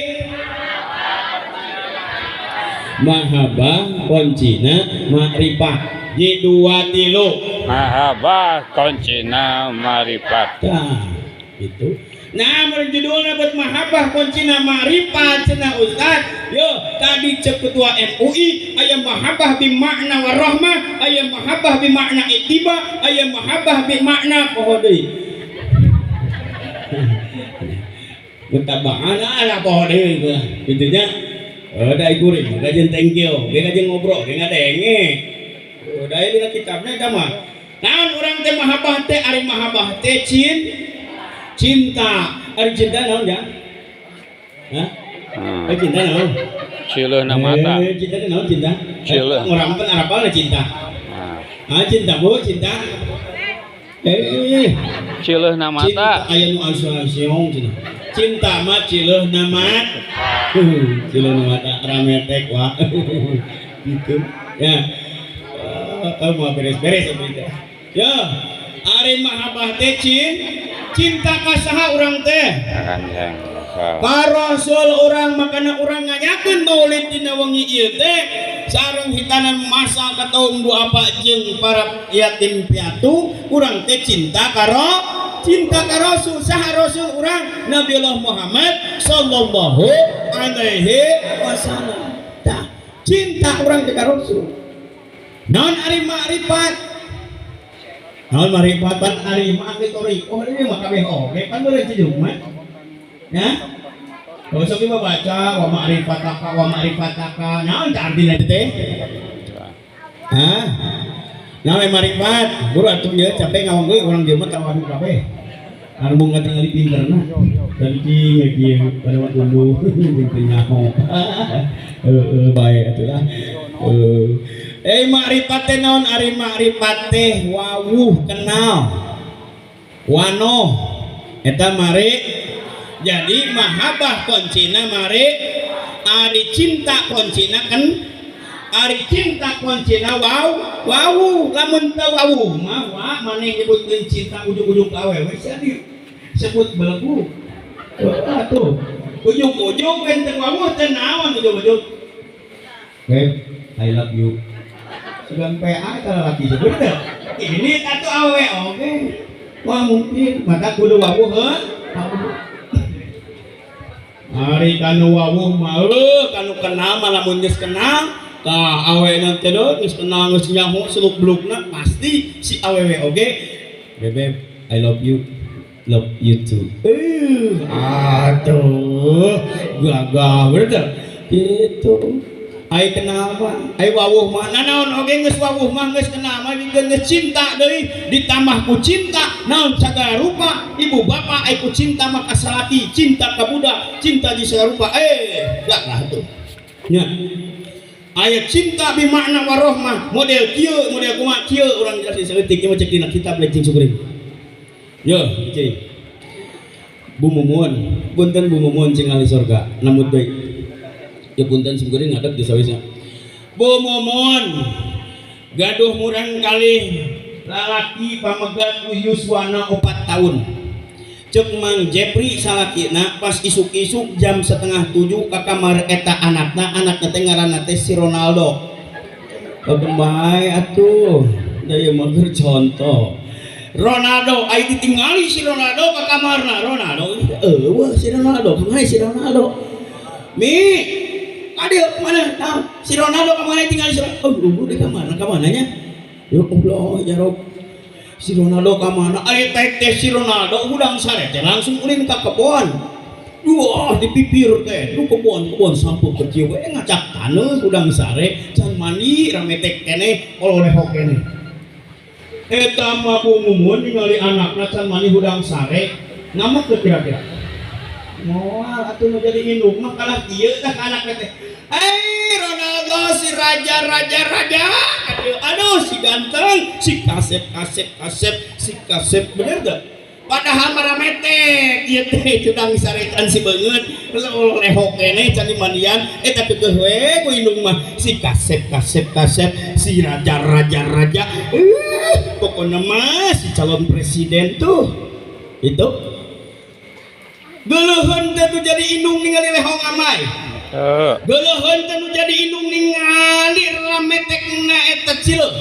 Mahabbah kuncina makrifat. Ji dua tilu. Mahabbah kuncina makrifat. Tah, gitu. Nah, mun judulna buat mahabbah kuncina makrifat cenah Ustaz. Yo, tadi cek ketua MUI aya mahabbah bi makna warahmah, aya mahabbah bi makna ittiba, aya mahabbah bi makna poho deui. Mutaba'ana ala poho deui kitu nya. Da guring, gajen thank you, ge gajen ngobrol, ge ngadenge. Da ieu dina kitabna eta mah. Naon urang teh mahabbah teh ari mahabbah teh cinta. Ari cinta naon ya? Hah? Cinta naon? Cileuna mata. Cinta teh naon cinta? Cileun. Urang pan arapalna cinta. Ah cinta bu, cinta. Cileuna mata. Cinta aya nu asuh-asuh cenah. Cinta mah cileuna mata. Cileuna mata rametek wah. Gitu. Ya. Mau beres-beres itu. Ya, ari mahabbah teh cinta ka saha urang teh? Kanjeng. Ka Rasul urang makana urang nganyakeun maulid dina wengi ieu teh sareng hitanan masa ka taun duafa jeung para yatim piatu urang teh cinta ka Rasul. Saha Rasul urang? Nabiullah Muhammad sallallahu alaihi wasallam. Tah, cinta urang teh ka Rasul. Naon ari makrifat? Naon makrifat pan ari mah geus oh ini mah kabeh oge pan beureuh cijuk mah. Ya? Kalau sok ieu baca wa ma'rifataka wa ma'rifataka. Naon teh artina teh? Hah? Naon makrifat? Buru atuh ieu capek ngawang deui urang dieu mah tawaru kabeh. Anu mung katingali pinterna. Penting kieu pada waktu dulu penting nyaho. Heeh bae atuh lah. Makrifat teh naon ari makrifat teh wawuh kenal. Wano eta mari. Jadi mahabbah kuncina mari, ari cinta kuncina kan, ari cinta kuncina waw, wawu lamun teu wawuh mah wa maneh nyebutkeun cinta ujug-ujug awewe sia disebut belegu. Atuh ujug-ujug teu wawuh teh naon ujug-ujug. Beb, I love you. Sugan PA eta lalaki sebut teh. Ini atuh awewe oge. Wah mungkin mata kudu wawuh heuh. Ari kanu wawuh mah kanu kenal mah lamun geus kenal tah awena teh geus kenal geus nyaho seluk-belukna pasti si awewe oge. Bebeb, I love you. Love you too. Aduh, gagah bener itu. Ai kenal mah, ai wawuh mah, nanaon oge geus wawuh mah geus kenal mah geus cinta deui, ditambah ku cinta, naon sagala rupa, ibu bapak ai ku cinta mah ka salaki, cinta ka budak, cinta di sagala rupa, gagah tuh. Nya. Aya cinta bimakna warohmah, model kieu, model kumaha kieu urang jelas saeutik ieu mah cek dina kitab lain cing syukurin. Yo, cing. Bu Mumun, punten Bu Mumun cing ahli surga, namut deui. Ya punten simkuring ngadeg di sawisna. Bu Mumun gaduh murang kalih lalaki pamegat yuswana 4 tahun. Cek Mang Jepri salakina pas isuk-isuk jam 6:30 ka kamar eta anakna, anakna teh ngaranna teh si Ronaldo. Bae atuh, da ieu mah keur contoh. Ronaldo ai ditingali si Ronaldo ka kamarna, Ronaldo eueuh si Ronaldo, kamana si Ronaldo? Mi aduh, mana? Nah, si Ronaldo kemana tinggal si Ronaldo? Oh, di kamar, kemana nya? Ya Allah, ya Rob. Si Ronaldo kemana? Ayo teh si Ronaldo hudang sare teh langsung ulin ka kebon. Wah, di pipir teh, lu kebon sampo kecil we ngacak taneuh hudang sare, can mandi rame tek keneh, ololehok keneh. Eta mah Bu Mumun ningali anakna can mandi hudang sare, ngamek teu kira-kira? Moal atuh nu jadi indung mah kalah kieu tah ka anakna teh. Hei Ronaldo si raja raja raja, aduh, aduh si ganteng, si kasep kasep kasep, si kasep bener gak? Padahal marametek ieu teh cudang saretan si beungeut, lehok keneh can dimandian, eta keukeuh we ku indung mah si kasep kasep kasep, si raja raja raja, pokona mah si calon presiden tuh, itu. Geuleuheun teh tu jadi indung ningali lehong amai. Geuleuheun teh nu jadi indung ningali rametekna eta cileuh.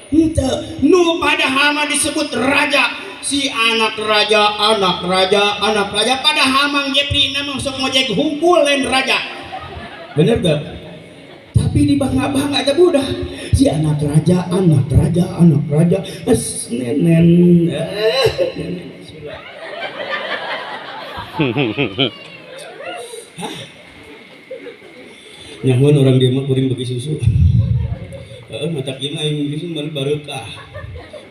Henteu, nu padahal mah disebut raja, si anak raja, anak raja, anak raja, padahal Mang Jepri na mah sok ngojek hungkul lain raja. Bener teu? Tapi di bangga-bangga eta budak, si anak raja, anak raja, anak raja, es nenen, nenen. Hah? Nyamun orang dia mah kuring bagi susu. Heeh, mata kieu mah aing susu baru barokah.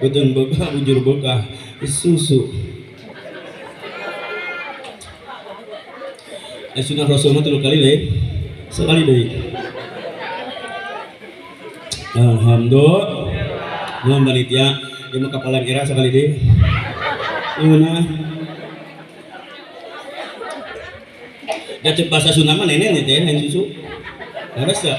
Beuteung bekah, bujur bekah, susu. Sunah Rasul mah 3 kali lain. Sekali deui. Alhamdulillah. Nuhun panitia, ieu mah kapalan era sekali deui. Nuhun. Da cek bahasa Sunda mah nenen teh, nenen susu. Leres teu?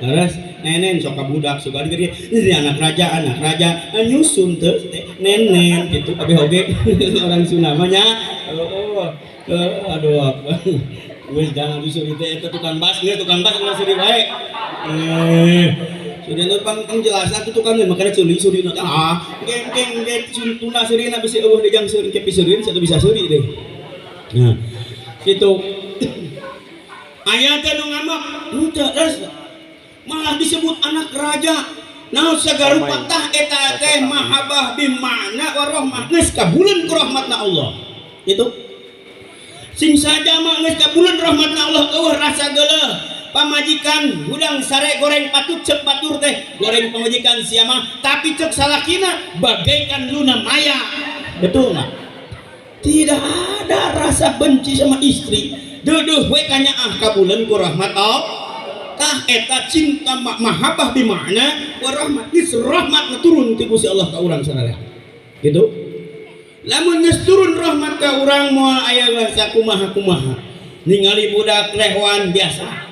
Leres, nenen sok ka budak suka gede. Ini anak raja, nyusun teu teh nenen gitu kabeh oge orang Sunda mah nya. Oh, aduh. Geus jangan disuri teh eta tukang bas, geus tukang bas ulah suri bae. Sudah nu pangjelasna tuh tukang makanya culi suri nu ah, geng geng geng tuna surina bisi eueuh di jang suri ke pisurin satu bisa suri deh. Nah, gitu. Aya teh nu ngamak, henteu terus malah disebut anak raja. Naon sagarupa tah eta teh mahabbah bimakna warahmah geus kabuleun ku rahmatna Allah. Itu. Sing saja mah geus kabuleun rahmatna Allah eueuh rasa geuleuh. Pamajikan hudang sare goreng patut cek batur teh goreng pamajikan sia mah tapi cek salakina bagaikan luna maya. Betul nggak? Tidak ada rasa benci sama istri. Duduh we kanyaah kabuleun ku rahmat Allah. Tah eta cinta mahabbah bimakna wa rahmat geus rahmat turun ti Gusti Allah ka urang sararea. Gitu. Lamun geus turun rahmat ka urang moal aya rasa kumaha-kumaha. Ningali budak lehoan biasa.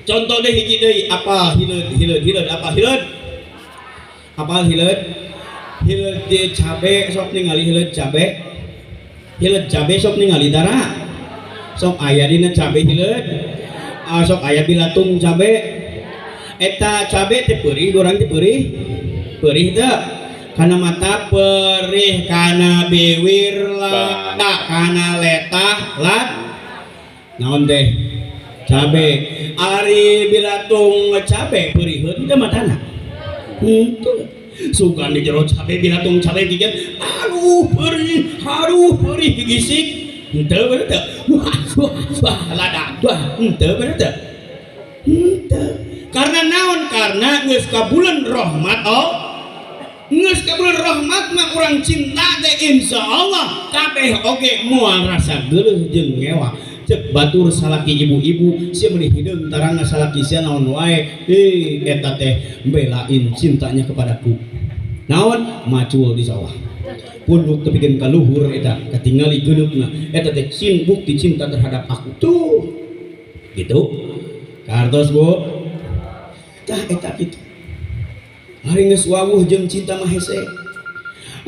Contoh deh hiji deui apa hileud hileud hileud apa hileud? Apa hileud? Hileud di cabe sok ningali hileud cabe. Hileud cabe sok ningali dara. Sok aya dina cabe hileud. Sok aya bilatung cabe. Eta cabe teh peurih, gorang teh peurih. Peurih teh kana mata perih, kana biwir lata, kana letah lat. Naon teh? Cabe. Ari bilatung cabe peuriheun teh matana. Henteu. Sugan di jero cabe binatung cabe gigit. Aduh perih, aduh perih gigisik. Henteu bener teu? Wah, wah, wah, lada. Wah, henteu bener teu? Henteu. Karena naon? Karena geus kabulan rahmat Allah. Geus kabulan rahmat mah urang cinta teh insyaallah kabeh oge moal rasa geuleuh jeung ngewa. Cek batur salaki ibu-ibu sia meuni hideung tarangna salaki sia naon wae. Eta teh belain cintanya kepadaku. Naon? Macul di sawah. Punduk tepikeun ka luhur eta katingali geuneupna. Eta teh bukti cinta terhadap aku tuh. Gitu. Kartos Bu. Tah eta kitu. Hari geus wawuh jeung cinta mah hese.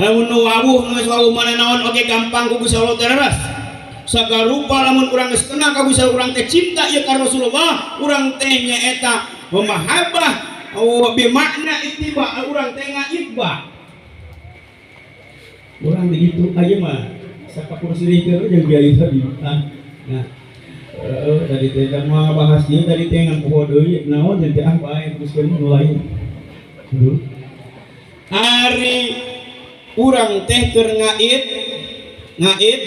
Lamun nu wawuh geus wawuh mana naon oge gampang ku Gusti Allah teh leres. Sagarupa lamun urang geus kenal ka Gusti Allah urang teh cinta ieu ka Rasulullah, urang teh nyaeta mahabbah oh bimakna ittiba, urang teh ngaitba. Urang di itu aja mah sakapur sirih teh jeung kiai tadi. Nah, tadi teh mah bahas ieu tadi teh ngan poho deui naon jeung teh ah bae teruskeun nu lain. Ari urang teh keur ngait ngait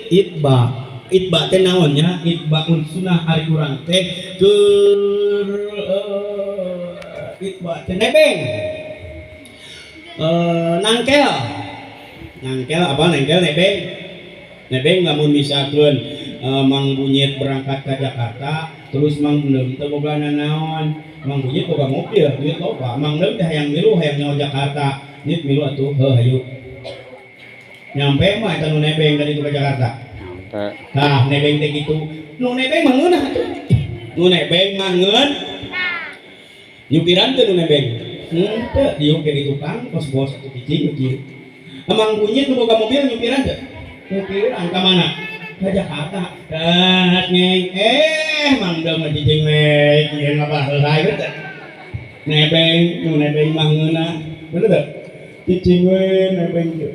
itba. Itba teh naon nya? Itbaun sunnah ari urang teh keur itba teh nebeng. Nangkel. Nangkel apa nangkel nebeng? Nebeng lamun misalkeun Mang Bunyit berangkat ke Jakarta terus Mang Endem teu boga nanaon. Mang Bunyit boga mobil, duit loba. Mang Endem teh hayang milu hayang nyawa Jakarta. Nyit milu atuh, heuh hayu. Nyampe mah eta nu nebeng tadi itu ke Jakarta. Nyampe. Tah nebeng teh kitu. Nu nebeng mah ngeunah atuh. Nu nebeng mah ngeun. Nyupiran teh nu nebeng. Henteu diuk ke di tukang kos bos atuh cicing kieu. Mang Bunyit nu boga mobil nyupiran teh. Nyupiran ka mana? Ka Jakarta. Dat ngeng Mang Endem mah cicing we kieu ngabaheula ieu teh. Nebeng nu nebeng mah ngeunah. Bener teh? Cicing we nebeng kieu.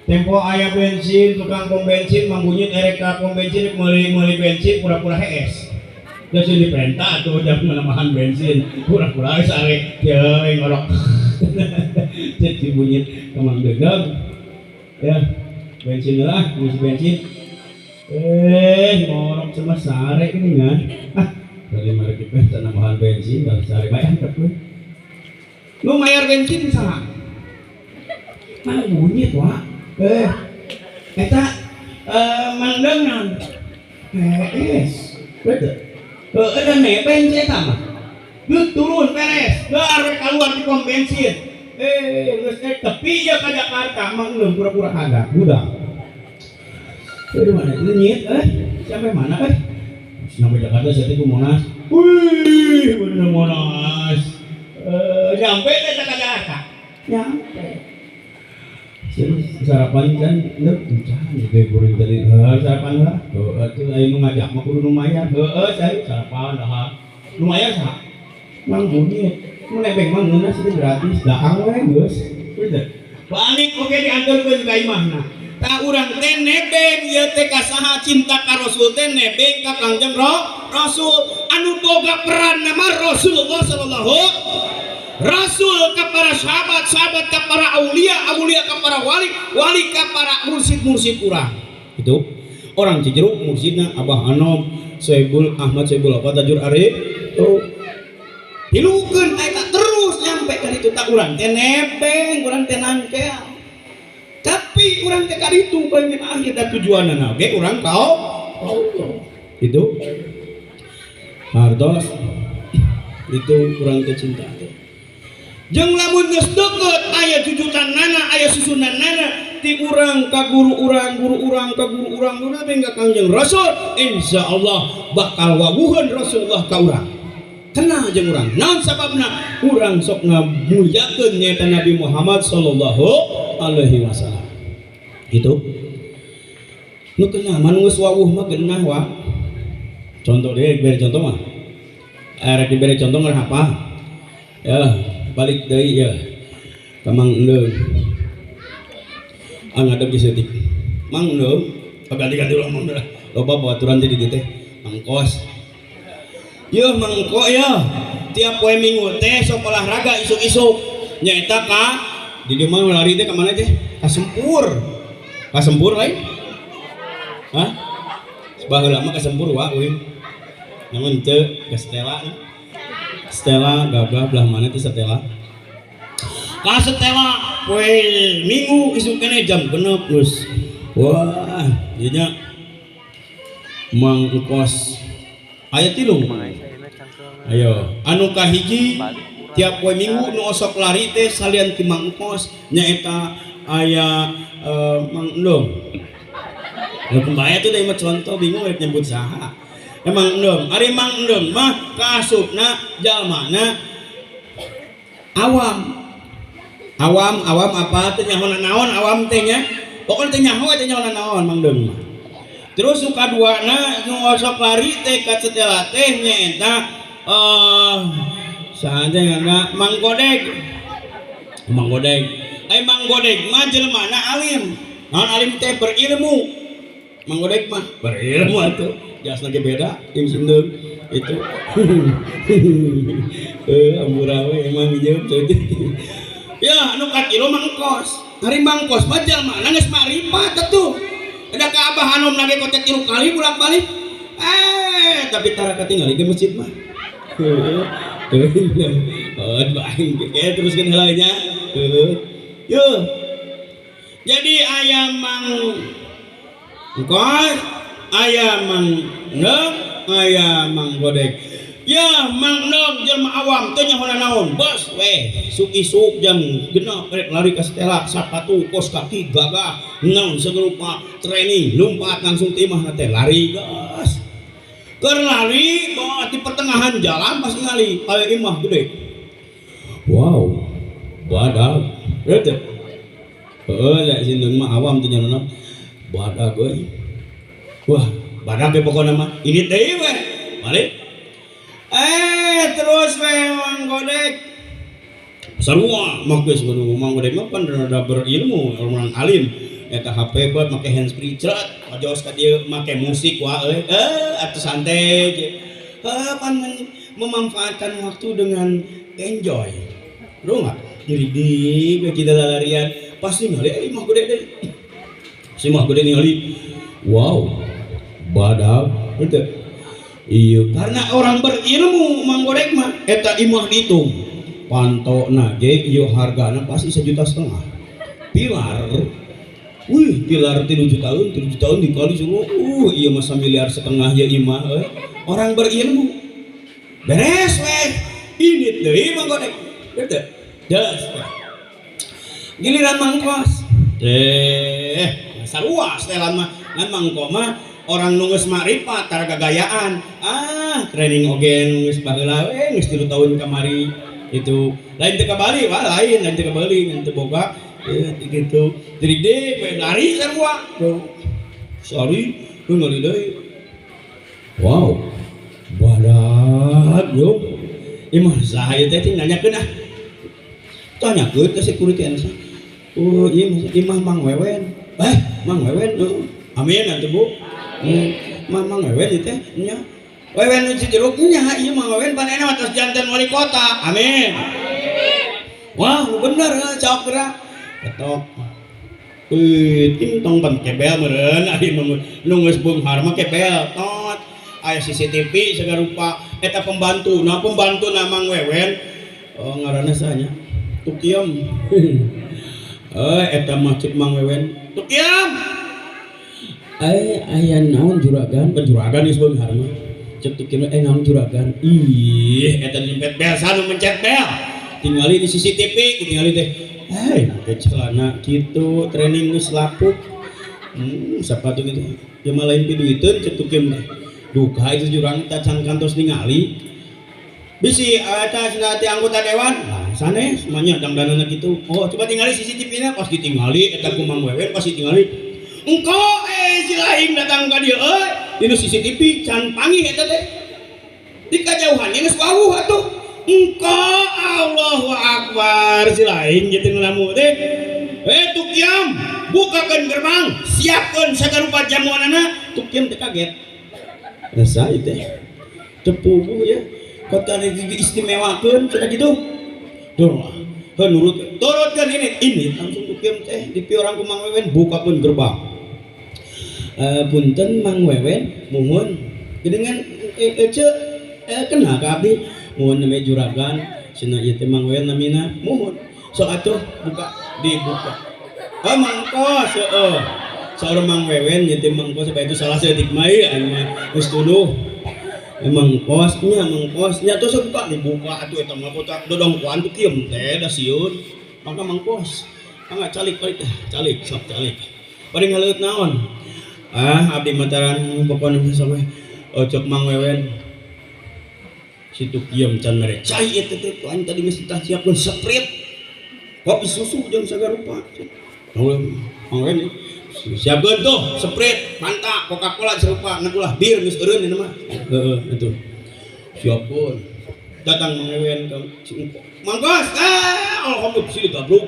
Tempo aya bensin, tukang pom bensin, Mang Bunyit erek ka pom bensin meuli bensin pura-pura hees. Geus diperintah atuh jam menamahan bensin, pura-pura geus arek kieu ngorok. Cek si Bunyit ka Mang Dedeng. Ya, bensin lah, ngisi bensin. Ngorok sama sare ini kan. Ah, tadi mari kita nambahan bensin, dah sare bayar tapi. Lu bayar bensin saha? Mang Bunyit wah. Eta Mang Dengan. Es. Betul. Ada nebeng sih eta mah. Geus turun beres, geus we keluar di pom bensin. Geus tepi ya ka Jakarta, Mang Endem pura-pura kagak, budak. Di mana itu nyit sampai mana Sampai Jakarta saya teh Monas. Wih, bener Monas. Nyampe teh ka Jakarta. Nyampe. Sarapan kan leuh encan teh kuring tadi. Heuh sarapan lah. Heuh atuh aya nu ngajak mah kudu lumayan. Heuh saya sarapan dah. Lumayan saha? Mang Bunyit. Nu nebeng mah ngeunah sih gratis, dahang we geus. Bener. Balik oge diantarkeun ka imahna. Tah urang teh nebeng ieu teh ka saha cinta ka Rasul teh nebeng ka Kangjeng Rasul anu boga peran nama Rasulullah sallallahu Rasul ka para sahabat, sahabat ka para aulia, aulia ka para wali, wali ka para mursid-mursid urang. Itu orang Cijeruk mursidna Abah Anom, Soebul Ahmad Soebul apa Tajur Arif. Tuh. Dilukeun eta terus nyampe ka ditu tah urang teh nebeng, urang teh nangkel. Tapi urang teh ka ditu bae akhir da tujuanna oge urang ka Allah. Itu hartos itu urang teh cinta teh. Jeung lamun geus deukeut aya jujutanana, aya susunanana ti urang ka guru urang, guru urang ka guru urang, guru teh ka Kangjeng Rasul, insyaallah bakal wawuheun Rasulullah ka urang. Kenal jeung urang. Naon sababna? Urang sok ngamuliakeun nyaeta Nabi Muhammad sallallahu alaihi wasallam. Gitu. Nu kenal mah geus wawuh mah geunah wa. Contoh deui bere contoh mah. Rek dibere contoh mah apa? Ya, balik deui ya. Ka Mang Endem. Ah ngadeg di seutik. Mang Endem, ganti-ganti ulah Mang Endem. Loba baturan teh di dieu teh. Mangkos. Yeuh mangko ya. Tiap poe Minggu teh sok olahraga isuk-isuk. Nyaeta ka Di dieu mah lari teh ka mana teh? Ka Sempur. Ka Sempur lain? Hah? Baheula mah ka Sempur wa euy. Namun teu ka Stella. Stella gagah belah mana teh Stella? Ka Stella poe Minggu isuk keneh jam 6 geus. Wah, ieu nya Mang Engkos aya tilu. Ayo, anu kahiji tiap poe Minggu nu osok lari teh salian ti Mang Engkos nyaeta aya Mang Endong. Nu kumaha teh da mah contoh bingung rek nyebut saha. Mang Endong, ari Mang Endong mah kaasupna jalmana awam. Awam, awam apa teh nyaho naon awam teh nya? Pokona teh nyaho teh nyaho naon Mang Endong mah. Terus nu kaduana nu osok lari teh ka Stella teh nyaeta saha teh ngaranna Mang Godeg. Mang Godeg. Ai Mang Godeg mah jelemana alim. Naon alim teh berilmu. Mang Godeg mah berilmu atuh. Jasna ge beda jeung sindung itu. Ampura we emang minjem ceutik. Ya anu katilu Mang Kos. Ari Mang Kos mah jalmana geus maripat atuh. Ada ka Abah Anom lagi kotek 3 kali bolak-balik. Tapi tara katingali ke masjid mah. Heeh. Oh, aing ge teruskeun heula nya. Heeh. Yo. Jadi aya Mang Engkos, aya Mang Endong, aya Mang Godeg. Ya Mang Endong jelema awam teu nyaho naon. Bos weh, isuk-isuk jam 6 rek lari ka Stella, sapatu kos kaki gagah, naon segerupa training, lompat langsung ti imahna teh lari gas. Keur lari bawa di pertengahan jalan pas ngali aya imah gede. Wow, badag. Teu. Heuh, da sindung mah awam teu nyaho naon. Badag euy. Wah, badag ge pokona mah. Ini deui we. Balik. Terus we Mang Godeg. Sarua mah geus kudu Mang Godeg mah pan rada berilmu, orang alim. Eta HP buat make handsfree cret, majos ka dieu make musik wa euy. Atuh santai ge. Pan memanfaatkan waktu dengan enjoy. Lu enggak? Diri we kita lalarian pasti ngali imah gede deui. Si imah gede ningali. Wow. Badag henteu. Iya, karena orang berilmu Mang Godeg mah eta imah ditung. Pantona ge ieu hargana pasti 1,5 juta. Pilar. Wih, pilar 3 jutaan, 3 jutaan dikali suruh. Ieu mah 1,5 miliar ya imah euy. Orang berilmu. Beres weh. Ini deui Mang Godeg. Teu. Jelas. Giliran Mang Kos. Sarua setelan mah. Ngan Mang Kos mah orang nu geus makrifat tara gagayaan. Training oge nu geus baheula we geus 3 tahun kamari itu. Lain teu ka Bali, wah lain, lain teu ka Bali ngan teu boga gitu. Jadi deui we lari sarua. Sorry, nu ngali deui. Wow. Badag yo. Imah saha ieu teh nanyakeun ah. Tanyakeun ka security anu saha. Oh, ieu imah Mang Wewen. Mang Wewen heuh. Amin atuh Bu. Mang Wewen ieu teh nya. Wewen nu Cijeruk nya ieu Mang Wewen pan enak atos janten wali kota. Amin. Wah, nu bener cok geura. Ketok. Ting tong pan kebel meureun ari nu geus beunghar mah kebel tot. Aya CCTV sagarupa eta pembantu. Nah, pembantu na Mang Wewen. Oh, ngaranna saha nya? Tukiem. Eta mah cek Mang Wewen. Tukiem. Aya naon juragan? Pan juragan geus beunghar mah. Cek Tukiem naon juragan? Ih, eta nyempet bel sanu mencet bel. Tingali di CCTV, tingali teh. Make celana kitu, training geus lapuk. Sepatu gitu. Ieu mah lain piduiteun cek Tukiem teh. Duka itu jurang teh can kantos ningali. Bisi eta cenah teh anggota dewan. Nah, sanes semuanya dangdanana kitu. Oh, coba tingali CCTV-na pas ditingali eta ku Mang Wewen pas ditingali. Engko si lain datang ka dieu euy. Dina CCTV can panggih eta teh. Di kajauhan geus wawuh atuh. Engko Allahu Akbar si lain gitu ngelamu teh. Tukiam bukakeun gerbang, siapkeun sagarupa jamuanana. Tukiam teh kaget. Rasa ieu teh. Teu puguh ya. Kota diistimewakeun cenah kitu. Duh, Heuh nurut. Turutkeun ini langsung tukiem teh di piorang ku Mang Wewen bukakeun gerbang. Punten Mang Wewen muhun geuningan ece kenal ka abdi muhun nami juragan cenah ieu teh Mang Wewen namina muhun. Sok atuh buka dibuka. Oh mangkos heeh. Saur Mang Wewen ieu teh mangkos supaya itu salah saeutik mah ieu aing mah geus tuduh. Mangkos nya mangkos nya tos buka dibuka atuh eta mah kota dodongkoan tuh kieu teh da sieun. Mangga mangkos. Mangga calik balik calik sok calik. Bari ngaleut naon? Ah abdi mataran pokona mah sok we. Ocok Mang Wewen. Situ kieu can mere cai eta teh aing tadi geus ditah siapkeun Sprite. Kopi susu jeung sagarupa. Mang Wewen siapkeun tuh Sprite, Fanta, Coca-Cola serupa, ngan ulah bir geus eureun ieu mah. Heeh, atuh. Siapkeun. Datang Mang Wewen ka Mangkos, alhamdulillah sini gablok.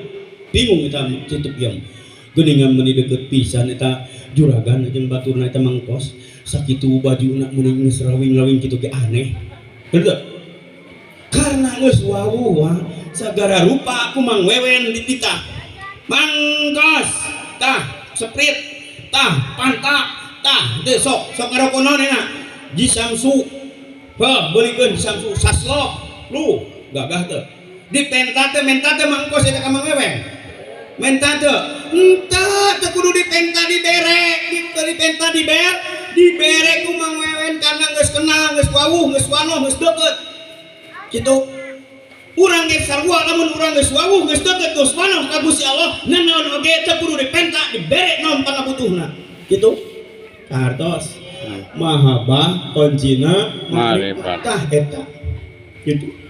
Bingung eta citup yang. Geuningan meuni deukeut pisan eta juragan jeung baturna eta mangkos. Sakitu bajuna meuni geus rawing-rawing kitu ge aneh. Bener teu? Karena geus wawuh wa sagara rupa ku Mang Wewen dititah. Mangkos, tah Sprite, tah Fanta, tah teu sok sok ngaroko naon enak. Ji Samsu. Heuh, beulikeun Ji Samsu saslop. Lu gagah teu. Dipenta teu menta teu mangkos eta ka Mang Wewen. Menta teu. Henteu teu kudu dipenta dibere, dipenta dibere ku Mang Wewen karena geus kenal, geus wawuh, geus wanoh, geus deukeut. Kitu. Urang geus sarua lamun urang geus wawuh, geus deukeut, geus wanoh ka Gusti Allah, nanaon oge teu kudu dipenta, dibere naon pangabutuhna. Kitu. Kahartos. Mahabbah kuncina Marifat. Tah eta. Kitu.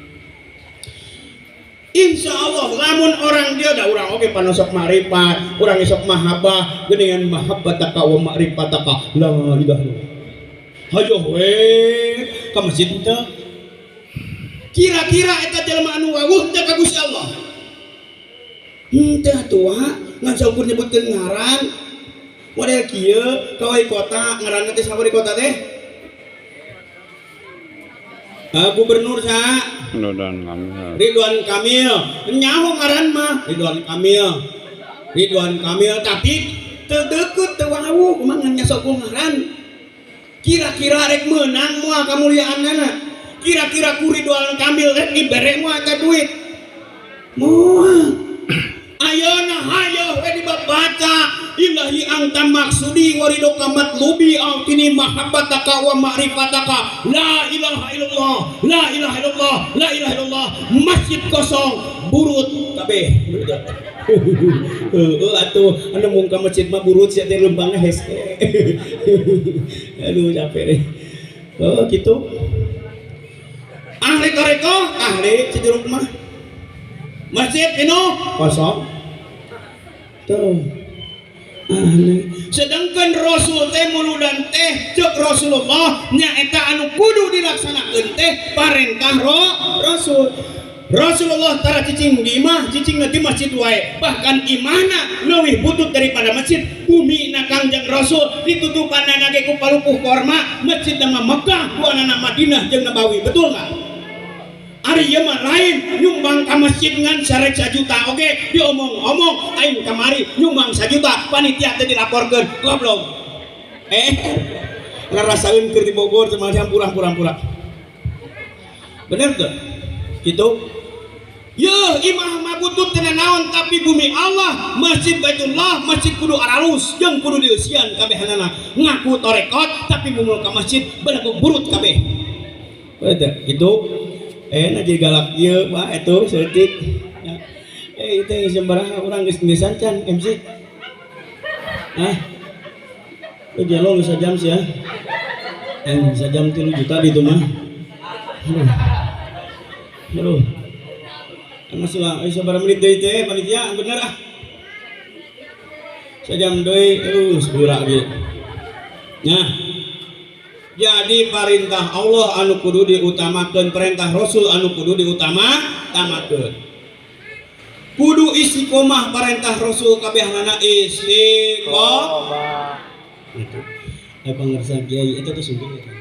Insya Allah lamun orang dia da urang oge panosok marifat, urang esok mahabbah geuningan mahabbataka wa ma'rifataka la ilaha illallah. Hayoh we ka masjid teh. Kira-kira eta jelema anu wawuh teh ka Gusti Allah. Henteu atuh ngan saukur nyebutkeun ngaran. Model kieu ka wali kota ngaranna teh saha wali kota teh? Gubernur saha? Ridwan Kamil. Ridwan Kamil. Nyaho ngaran mah Ridwan Kamil. Ridwan Kamil tapi teu deukeut teu wawuh kumaha ngan nyasok ngaran. Kira-kira rek meunang moal kamuliaanana. Kira-kira ku Ridwan Kamil rek dibere moal ka duit. Moal. Ayeuna hayoh we dibaca ilahi anta maksudi wa ridhoka matlubi autini mahabbataka wa ma'rifataka la ilaha illallah la ilaha illallah la ilaha illallah. Masjid kosong burut kabeh. Heueuh atuh anu mung ka masjid mah burut sia teh leumpangna hese. Aduh capek deh. Oh kitu. Ahli tarekat ahli ciduruk mah. Masjid penuh kosong. Tuh. Aneh. Sedangkan Rasul teh muludan teh cek Rasulullah nyaeta anu kudu dilaksanakeun teh parentah Rasul. Rasulullah tara cicing di imah, cicing di masjid wae. Bahkan imahna leuwih butut daripada masjid. Bumi na Kangjeng Rasul ditutupanana ge ku palupuh korma, masjid nama Mekah, duanana Madinah jeung Nabawi. Betul nggak? Ari ieu mah lain nyumbang ka masjid ngan sarek 1 juta oge diomong-omong aing kamari nyumbang 1 juta panitia teh dilaporkeun goblok. Rarasaeun keur di Bogor sama hampura-hampura. Bener tuh? Gitu. Yeuh imah mah butut teu naon tapi bumi Allah, Masjid Baitullah, masjid kudu aralus jeung kudu dieusian kabehanana. Ngaku tarekat tapi mumul ka masjid belagu burut kabeh. Betul gitu. Nah jadi galak ieu Pak itu saeutik. Ya. Itu yang sabaraha urang geus ngeusan can MC. Hah? Lu jalo geus sajam sih ya. Sajam 3 juta di itu mah. Aduh. Aduh. Masih lah, sabaraha menit deui teh panitia bener ah. Sajam deui, aduh segura ge. Nah. Jadi perintah Allah anu kudu diutamakeun, perintah Rasul anu kudu diutamakeun. Kudu istiqomah perintah Rasul kabehanana istiqomah. Itu. Pangersa kiai itu tuh sumping eta.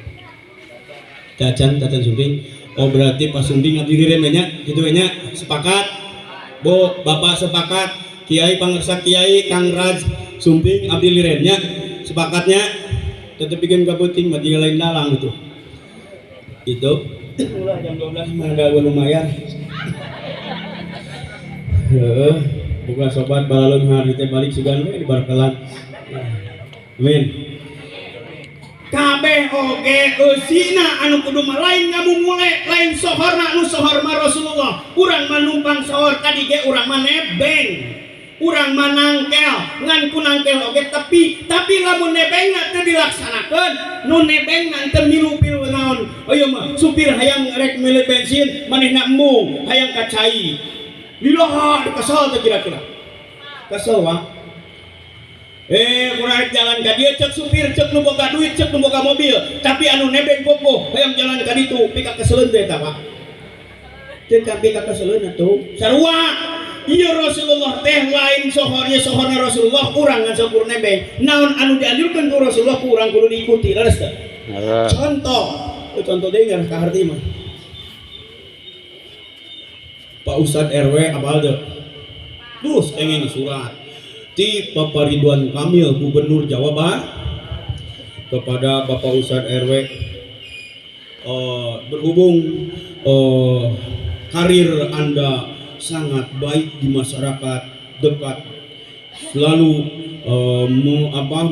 Cacan sumping. Oh berarti Pak Sumping abdi ngirim nya, kitu nya sepakat. Bu, Bapak sepakat, Kiai pangersa Kiai Kang Raj Sumping abdi lirennya sepakatnya tetep bikin kaputing mah lain dalang itu. Itu. Ulah jam 12 mah ada lumayan. Heeh, buka sobat balalung hari teh balik sugan we di barkelan. Amin. Kabeh oge eusina anu kudu mah lain ngamumule, lain sohorna anu sohor mah Rasulullah. Urang mah numpang sohor tadi ge urang mah nebeng. Urang mah nangkel, ngan ku nangkel oge tepi, tapi lamun nebengna teu dilaksanakeun, nu nebengna teu milu-milu naon. Ayo mah supir hayang rek milu bensin, manehna embung, hayang ka cai. Lila kesel teh kira-kira. Kesel wa. Kurang jalan ka dieu cek supir, cek nu boga duit, cek nu boga mobil, tapi anu nebeng popo hayang jalan ka ditu, pika keseleun teh eta, Pak. Teu pika keseleun atuh. Sarua. Ieu Rasulullah teh lain sohornya sohorna Rasulullah, urang ngan saukur nebeng. Naon anu dianjurkeun ku Rasulullah ku urang kudu diikuti, leres teu? Contoh, contoh deui ngarah ka harti mah. Pak Ustad RW apal teu? Terus engin surat ti Bapak Ridwan Kamil Gubernur Jawa Barat kepada Bapak Ustad RW, berhubung karir Anda sangat baik di masyarakat, dekat selalu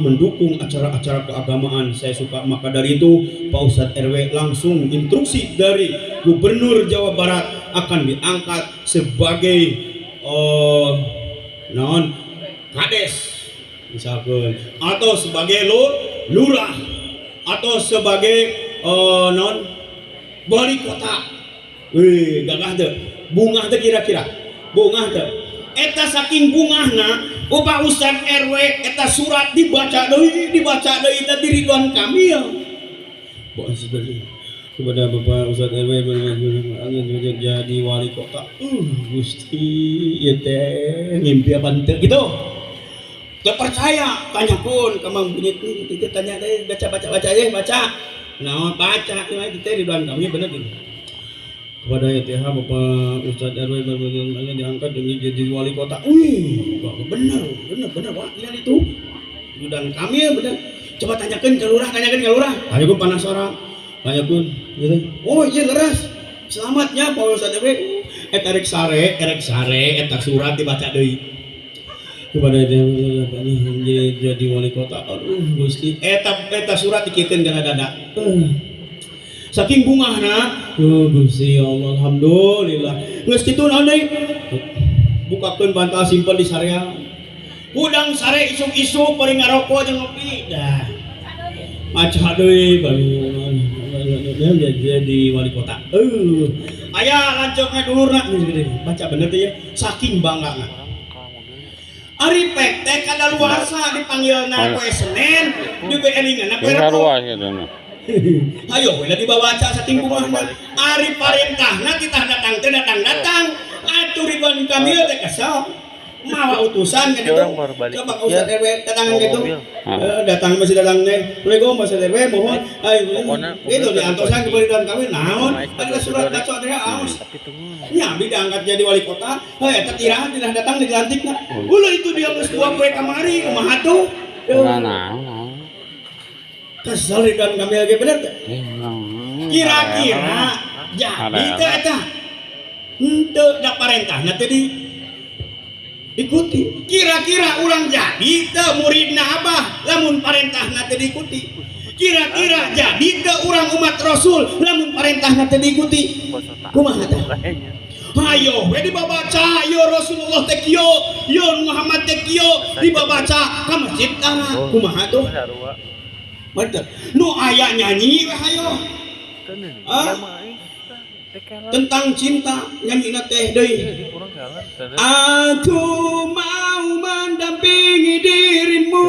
mendukung acara-acara keagamaan, saya suka, maka dari itu Pak Ustadz RW langsung instruksi dari Gubernur Jawa Barat akan diangkat sebagai non kades misalkan, atau sebagai lurah, atau sebagai non wali kota. Wih, gagah teu, bungah teu kira-kira, bungah teu eta? Saking bungahna Bapak Ustad RW eta surat dibaca deui, dibaca deui tadi Ridwan Kamil. Bapak sebagai kepada Bapak Ustad RW jadi wali kota. Gusti, ieu teh ngimpi apa henteu gitu. Teu percaya, tanya pun ke Mang Bunyit itu, tanya deh, baca baca baca aja, baca. Nah, baca itu teh Ridwan Kamil bener gitu. Kepada YTH Bapak Ustadz RW diangkat jadi wali kota. Wih, bener, bener, bener, wah, lihat itu. Ridwan Kamil bener. Coba tanyakan ke lurah, tanyakan ke lurah. Tanyakan penasaran, tanyakan, gitu. Oh iya leres. Selamatnya Pak Ustadz RW. Eta rek sare, erek sare, eta surat dibaca deui. Kepada dia jadi wali kota. Aduh, Gusti. Eta eta surat dikiekeun kana dada. Saking bungahna, oh Gusti ya Allah, alhamdulillah. Geus kitu naon deui? Bukakeun bantal simpen di sarean. Hudang sare isuk-isuk bari ngarokok jeung ngopi. Dah. Maca deui bari jadi wali kota. Aya lanceukna dulurna baca bener teh ya. Saking banggana. Ari pek teh kadaluarsa dipanggilna poe Senin, juga elinganna poe Rebo. Ayo we dibaca saking bungahna. Ari parentahna titah datang teh datang-datang. Atuh Ridwan Kamil teh kesel. Mawa utusan kan itu. Coba Pak Ustadz RW datangan gitu. Datang masih datang teh. Assalamualaikum Pak Ustadz RW mohon. Ayo itu diantosan ke Ridwan Kamil naon? Ada surat baca teh aos. Nya abdi diangkat jadi wali kota. Heuh eta tirahan tidak datang dilantikna. Ulah itu dia geus dua poe kamari kumaha tuh? Kesel Ridwan Kamil ge bener teh. Kira-kira jadi teh eta henteu da parentahna teh diikuti. Kira-kira urang jadi teu muridna Abah lamun parentahna teh diikuti. Kira-kira jadi teu urang umat Rasul lamun parentahna teh diikuti. Kumaha tah? Ayo we dibabaca yo Rasulullah teh kieu, yo Muhammad teh kieu, dibabaca ka masjid tara. Kumaha tuh? Betul. Nu aya nyanyi we hayo. Ah? Tentang cinta nyanyi teh deui. Aku mau mendampingi dirimu.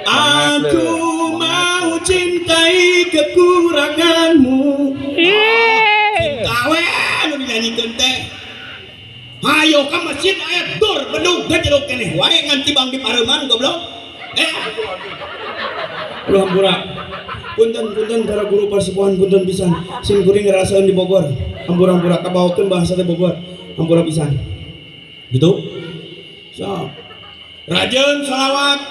Aku mau cintai kekuranganmu. Cinta we nu dinyanyikeun teh. Hayo ka masjid aya dor bedug gajero keneh wae ngan tibang di pareuman goblok. Aduh hampura. Punten punten para guru persepuhan, punten pisan. Sim kuring ngerasaeun di Bogor. Hampura-hampura kabawakeun bahasa teh Bogor. Hampura pisan. Gitu. So, rajin salawat.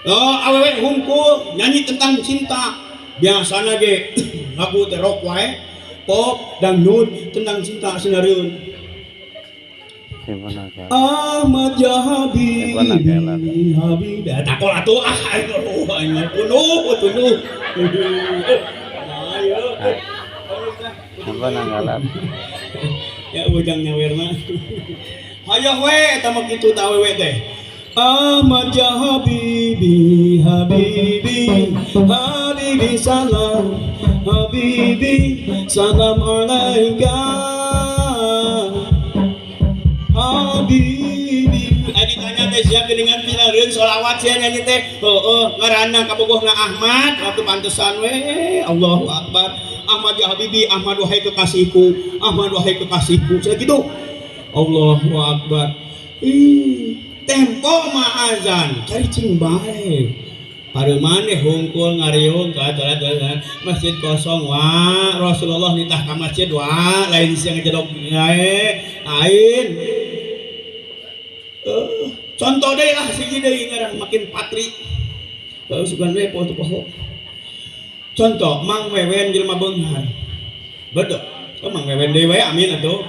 Oh, awewe hungkul nyanyi tentang cinta. Biasana ge lagu teh rock wae, pop, dangdut tentang cinta sinareun. Ahmad ya Habibi, Habibi. Takol atuh ah ayo aing mah penuh penuh. Ayo. Apa nanggalan? Ya bujang nyawerna. Hayoh we eta mah kitu ta awewe teh. Ahmad ya Habibi, Habibi, Habibi salam, Habibi salam alaika. Habibi. Adi tanya teh sia geuningan pinareun sholawat sia nyanyi teh. Heueuh ngaranna kabogohna Ahmad waktu pantesan we. Allahu Akbar. Ahmad ya Habibi, Ahmad wahai kekasihku, Ahmad wahai kekasihku. Saya gitu. Allahu Akbar. Ih, tempo mah azan, cari cing bae. Pareman hungkul ngariung ka masjid kosong wa Rasulullah nitah ka masjid wa lain siang ngejedog gae lain. Contoh deui lah siji deui ngaran makin patri. Bae sugan we poho poho. Contoh Mang Wewen jelema beunghar. Betul. Oh, Mang Wewen deui we amin atuh.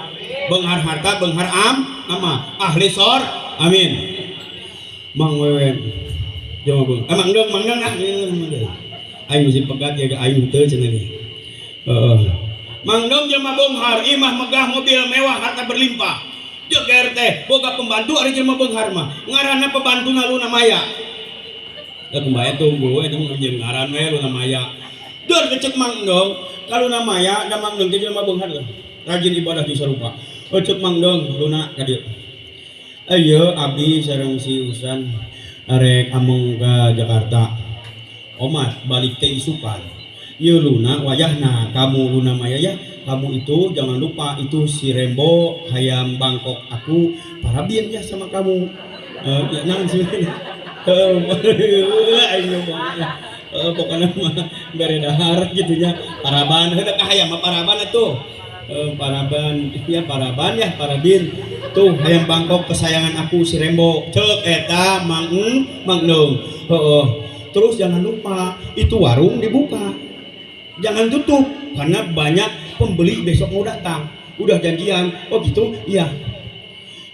Beunghar harta, beunghar am, ama ahli sor, amin. Mang Wewen jelema beunghar. Mang Deung, Mang Deung ah, Mang Deung. Aing mesti pegat ya aing teu cenah ge. Heeh. Mang Deung jelema beunghar, imah megah, mobil mewah, harta berlimpah. Jeger teh boga pembantu ari jelema beunghar mah. Ngaranna pembantuna Luna Maya. Da kumaha tunggu eta mah jeung ngaran we Luna Maya. Deur kecek Mang Dong, ka Luna Maya da Mang Dong teh jelema beunghar lah. Rajin ibadah di sarupa. Cek Mang Dong, Luna ka dieu. Ayo abdi sareng si Usan arek ameng ka Jakarta. Omat balik teh isukan. Ieu Luna wayahna kamu Luna Maya ya, kamu itu jangan lupa itu si Rembo hayam Bangkok aku parabien ya sama kamu. Ya naon sih. Aing pokoknya mah bere dahar gitu nya paraban heuh ka hayam mah paraban atuh. Paraban ya paraban ya parabin tuh hayam Bangkok kesayangan aku si Rembo cek eta Mang Mang Dong. Heeh. Terus jangan lupa itu warung dibuka. Jangan tutup karena banyak pembeli besok mau datang. Udah janjian. Oh gitu? Iya.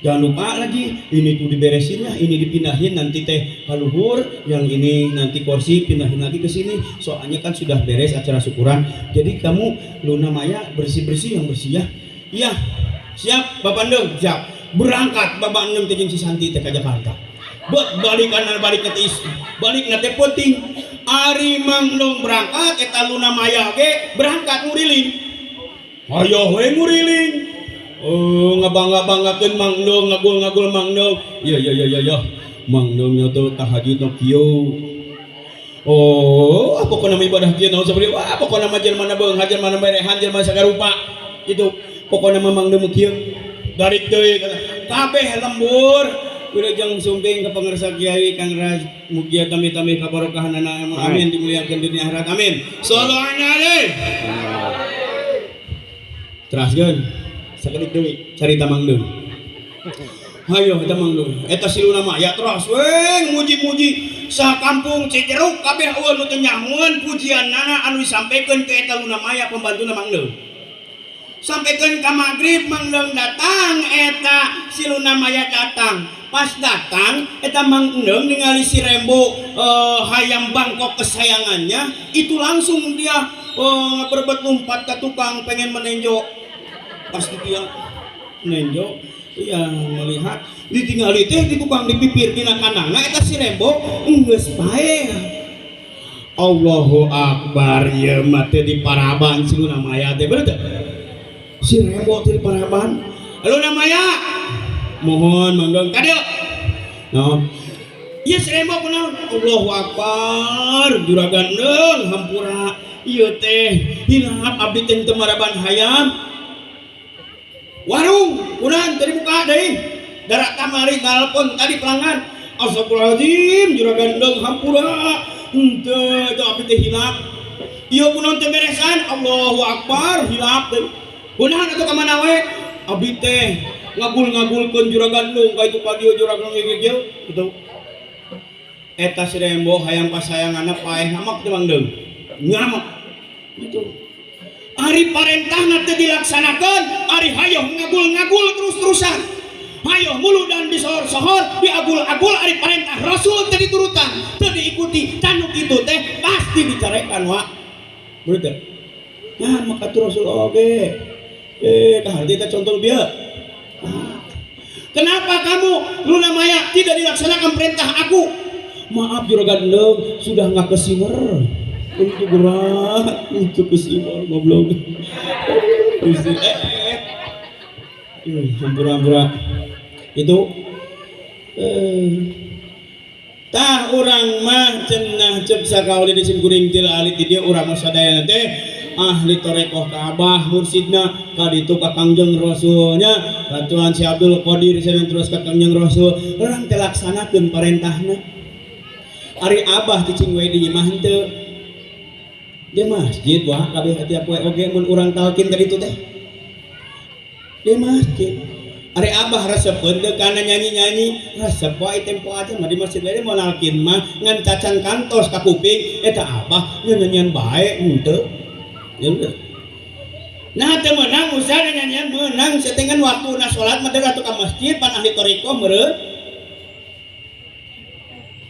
Jangan lupa lagi ini tuh diberesin ya, ini dipindahin nanti teh kaluhur, yang ini nanti kursi pindahin lagi ke sini. Soalnya kan sudah beres acara syukuran. Jadi kamu Luna Maya bersih-bersih yang bersih ya. Iya. Siap Bapak Ndeng, siap. Berangkat Bapak Ndeng teh jeung si Santi teh ka Jakarta. Buat balikan balik teh balik teh penting. Ari Mang Ndong berangkat eta Luna Maya ge berangkat nguriling. Hayoh we nguriling. Oh, ngabangga-banggakeun Mang Ndong, ngagul-ngagul Mang Ndong. Iya iya iya iya. Mang Ndong nya teh tahajud nu kieu. Oh, pokona mah ibadah kieu naon sabari. Wah, pokona mah jelema na beunghar, jelema na berehan, jelema sagarupa. Gitu. Pokona mah Mang Ndong kieu. Garik deui kabeh lembur. Wilujeng sumping ka pangersa Kiai Kang Raz mugia tami-tami kabarokahanana amin dimuliakeun dunia akhirat amin. Sallu alaihi. Teraskeun sakedik deui carita Mang Deung. Hayo eta Mang Deung. Eta si Luna Maya teras we muji-muji sakampung Cijeruk kabeh eueuh nu teu nyahoeun pujianana anu disampikeun ke eta Luna Maya pembantuna Mang Deung. Sampikeun ka magrib Mang Deung datang eta si Luna Maya datang. Pas datang eta Mang Deung ningali si Rembo hayam Bangkok kesayangannya itu langsung dia berebut lompat ke tukang pengen menenjo. Pasti dia nenjo, iya melihat ditinggali teh di tukang di pipir dina kandangna eta si Rembo geus paeh. Allahu Akbar ieu mah teh di paraban si Luna Maya teh bener teh? Si Rembo teh di paraban. Luna Maya mohon Mang Dong ka dieu. Naon? Ieu si Rembo kunaon? Allahu Akbar juragan deung hampura ieu teh hilap abdi teh teu maraban hayam. Warung kunaon teu dibuka deui. Darak kamari telepon tadi pelanggan. Astagfirullahaladzim juragan deung hampura henteu itu abdi teh hilap. Ieu kunaon teu beresan? Allahu Akbar hilap deui. Kunaon atuh ka mana we? Abdi teh ngagul-ngagulkeun juragan nu ka itu ka dieu juragan kieu gitu. Eta si Rembo hayang pasayanganna paeh ngamak teh Mang Deung. Ngamak. Gitu. Ari parentahna teu dilaksanakeun, ari hayoh ngagul-ngagul terus-terusan. Hayoh muludan disohor-sohor, diagul-agul ari parentah Rasul teu diturutan, teu diikuti. Tanu kitu teh pasti dicarekan wa. Bener teu? Nah, maka tuh Rasul oge. Kaharti teh contoh bieu. Nah. Kenapa kamu Luna Maya tidak dilaksanakan perintah aku? Maaf juragan Deung, sudah nggak kesiwer. Untuk gerak, untuk kesiwer goblok. Gusti, Hampura-hampura. Itu tah urang mah cenah cep sakauli di simkuring til alit di dieu urang mah sadayana teh ahli torekoh ka abah mursidna ka ditu ka Kangjeng Rasulnya ka Tuhan Si Abdul Qadir cenah terus ka Kangjeng Rasul urang teh laksanakeun parentahna. Ari abah cicing we di imah henteu di masjid wah kabeh tiap poe oge mun urang talkin ka ditu teh di masjid. Ari abah resepeun teu kana nyanyi-nyanyi resep wae tempo aja mah di masjid we moal nalkin mah ngan cacan kantos ka kuping eta abah nyanyian bae henteu. Ya udah. Nah teu meunang usaha nyanyian meunang setengan waktuna salat mah atuh ka masjid pan ahli thariqah meureun.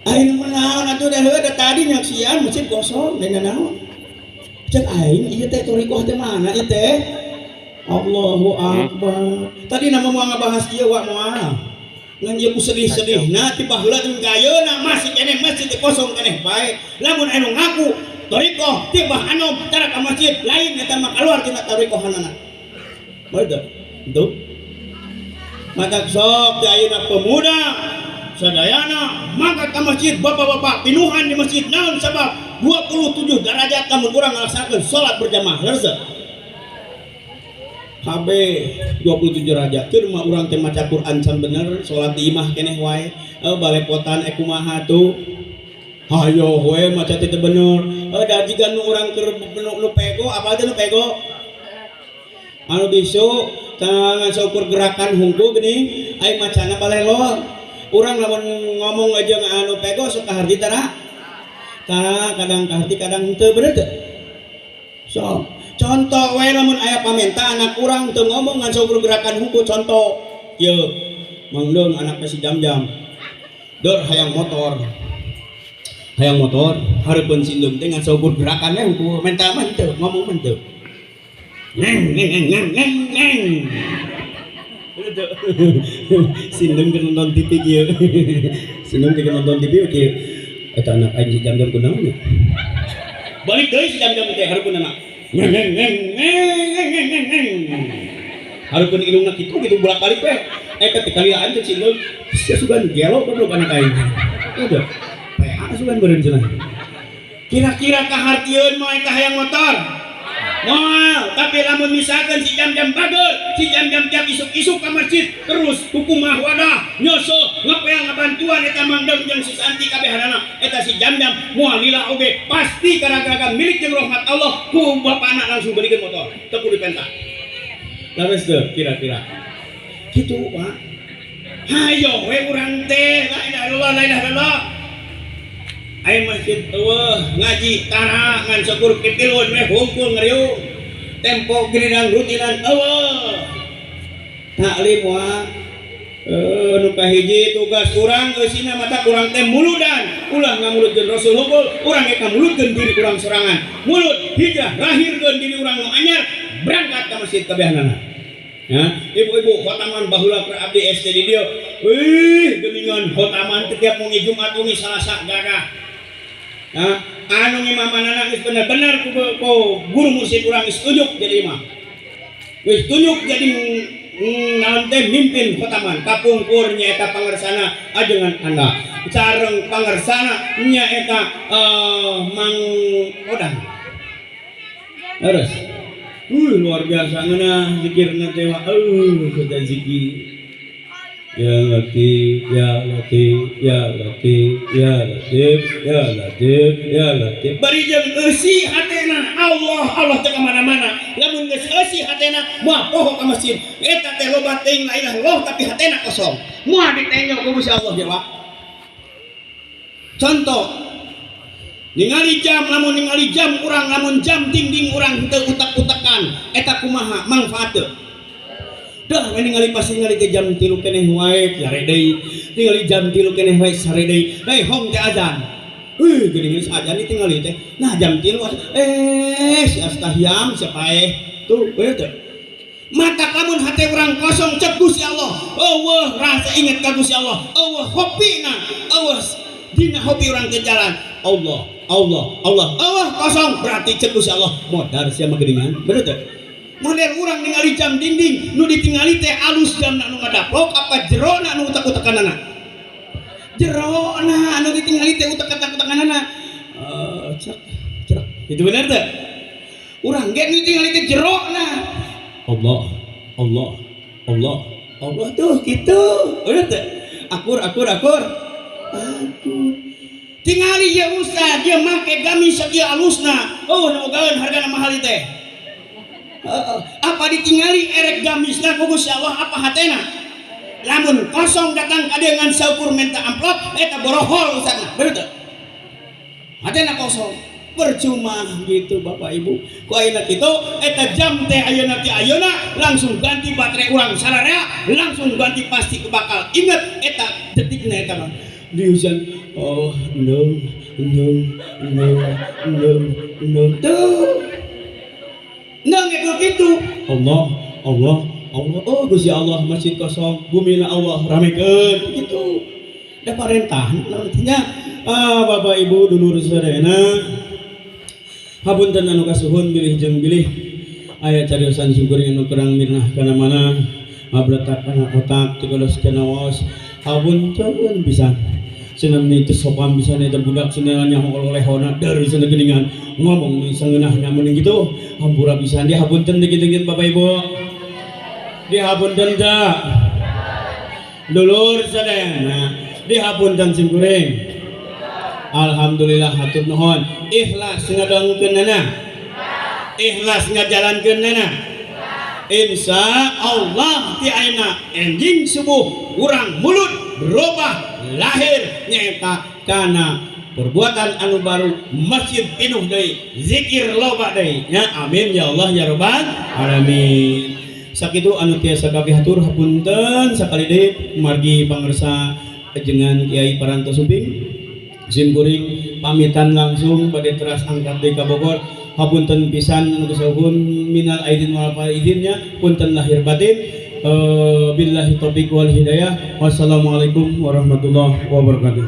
Aing mah naon atuh da heueuh da tadi nyaksian masjid kosong da naon. Cek aing ieu teh thariqah teh mana ieu teh? Allahu akbar. Tadi nama moal ngabahas ieu wa moal. Ngan ieu ku sedih-sedihna ti baheula jeung ka ayeuna masih keneh masjid teh kosong keneh bae. Lamun anu ngaku thariqah ti bah anom tara ka masjid lain eta mah kaluar tina thariqahanana. Betul. Itu. Maka sok teh ayeuna pemuda sadayana mangkat ka masjid, bapak-bapak pinuhan di masjid naon sabab 27 derajat lamun urang ngalaksanakeun salat berjamaah leres teu? KB 27 derajat keur mah urang teh maca Quran can bener salat di imah keneh wae balepotan kumaha tuh hayo we maca teh teu bener da jiga nu urang keur nu pego apa teh nu pego anu bisu tangan saukur gerakan hungku geuning ai macana balelor urang lamun ngomong aja anu pego sok kaharti tara tara kadang kaharti kadang henteu bener teu sok contoh we lamun aya pamenta anak urang teu ngomong ngan saukur gerakan hungku contoh ieu Mang Deung anak si Jam-jam dor hayang motor hareupeun si Deung teh ngan saukur gerakan we hungku menta mah henteu ngomong mah henteu neng neng neng neng neng neng. Sindung keur nonton TV kieu. Sindung keur nonton TV kieu. Eta anak aing si Jam-jam kunaon nya? Balik deui si Jam-jam teh hareupeun anak. Neng neng neng neng neng neng neng. Hareupeun indungna kitu kitu bolak-balik we. Eta teh kaliaan teh sindung sia sugan gelo goblok anak aing. Udah. PA sugan beureun cenah. Kira-kira kahartieun moal eta hayang motor? Moal, tapi lamun misalkan si Jam-jam bager, si Jam-jam tiap isuk-isuk ka masjid, terus kukumah wadah, nyoso, ngepel ngabantuan eta Mang Deung jeung si Santi kabehanana, eta si Jam-jam moal lila oge, pasti gara-gara milik jeung rahmat Allah ku bapana langsung belikeun motor, teu kudu dipenta. Leres teu kira-kira? Kitu, Pak. Hayo we urang teh, la ilaha illallah, la ilaha illallah. Aya masjid eueuh ngaji tara ngan syukur pipilun we hungkul ngeriung tempo gerinang rutinan eueuh taklim wa nu kahiji tugas urang eusina mata urang teh muludan ulah ngamulutkeun Rasul hungkul urang ge kamulutkeun diri urang sorangan mulut hijrah lahirkeun diri urang nu anyar berangkat ka masjid kabehanana. Ya, ibu-ibu khotaman baheula keur abdi SD di dieu wih geuningan khotaman teh tiap wengi Jumat wengi Salasa gagah. Nah, anu ngimamanana geus bener-bener ku guru mursyid urang geus tunjuk jadi imam. Geus tunjuk jadi naon teh mimpin khotaman kapungkur nyaeta pangersana ajengan anda. Sareng pangersana nyaeta Mang Odang. Terus. Luar biasa ngeunah zikirna teh wa kita zikir. Ya Latif, ya Latif, ya Latif, ya Latif, ya Latif, ya Latif. Bari jeung eusi hatena Allah, Allah teh ka mana-mana. Lamun geus eusi hatena moal poho ka masjid. Eta teh loba teuing la ilaha illallah tapi hatena kosong. Moal ditenyo ku Gusti Allah ge, Pak. Contoh ningali jam, lamun ningali jam urang, lamun jam dinding urang teu utak-utakan, eta kumaha manfaat teu? Dah ningali pasti ningali teh jam 3 keneh wae sare deui, ningali jam 3 keneh wae sare deui. Hei hong teh azan. Wih, geuning geus azan ditingali teh. Nah jam 3 si astahyam siapa tuh bener teu? Mata lamun hate urang kosong cek Gusti Allah. Eueuh rasa inget ka Gusti Allah. Eueuh hopina, eueuh dina hobi urang ke jalan. Allah, Allah, Allah. Eueuh kosong berarti cek Gusti Allah modar sia mah geuningan. Bener teu? Model urang ningali jam dinding nu ditingali teh alus jamna nu ngadaplok apa jerona nu utak-utakanana? Jerona anu ditingali teh utak-utakanana. Cek cek. Itu bener teh? Urang ge nu ditingali teh jerona. Allah, Allah, Allah, Allah tuh gitu. Bener teh? Akur akur akur. Akur. Tingali ya ustad dia make gamis sakieu alusna. Oh, nu bogaeun hargana mahal ieu teh. Apa ditingali erek gamisna ku Gusti Allah apa hatena? Lamun kosong datang ka dieu ngan saukur minta amplop eta borohol ustadna. Bener teu? Hatena kosong. Percuma gitu Bapak Ibu. Ku ayeuna kitu eta jam teh ayeuna ti ayeuna langsung ganti baterai urang sararea, langsung ganti pasti bakal inget eta detikna eta mah. Di hujan oh endung endung endung endung endung tuh. Nang itu gitu. Allah, Allah, Allah. Oh Gusti Allah masjid kosong, bumina Allah ramekeun gitu. Da parentah artinya Bapak Ibu dulur sadayana hapunten anu kasuhun bilih jeung bilih aya cariosan syukur anu kurang mirnah kana mana ngabletak kana otak tikolos kana waos hapunten pisan. Cenah teu sopan pisan eta budak cenah nyaho olehona dari cenah geuningan ngomong sangeunahna meuning gitu hampura pisan dihapunten dikit-dikit Bapak Ibu dihapunten teh dulur sadayana dihapunten sim kuring. Alhamdulillah hatur nuhun ikhlas ngadongkeunana ikhlas ngajalankeunana insya Allah ti ayeuna enjing subuh urang mulut berubah lahir nyaeta kana perbuatan anu baru masjid pinuh deui zikir loba deui nya amin ya Allah ya rabbal alamin. Sakitu anu tiasa kapihatur hapunten sakali deui margi pangersa jenengan Kiai Paranto Sumping sim kuring pamitan langsung bade teras angkat deui ka Bogor hapunten pisan anu kasuhun minal aidin wal faidinnya punten lahir batin. Billahi taufiq wal hidayah. Wassalamualaikum warahmatullahi wabarakatuh.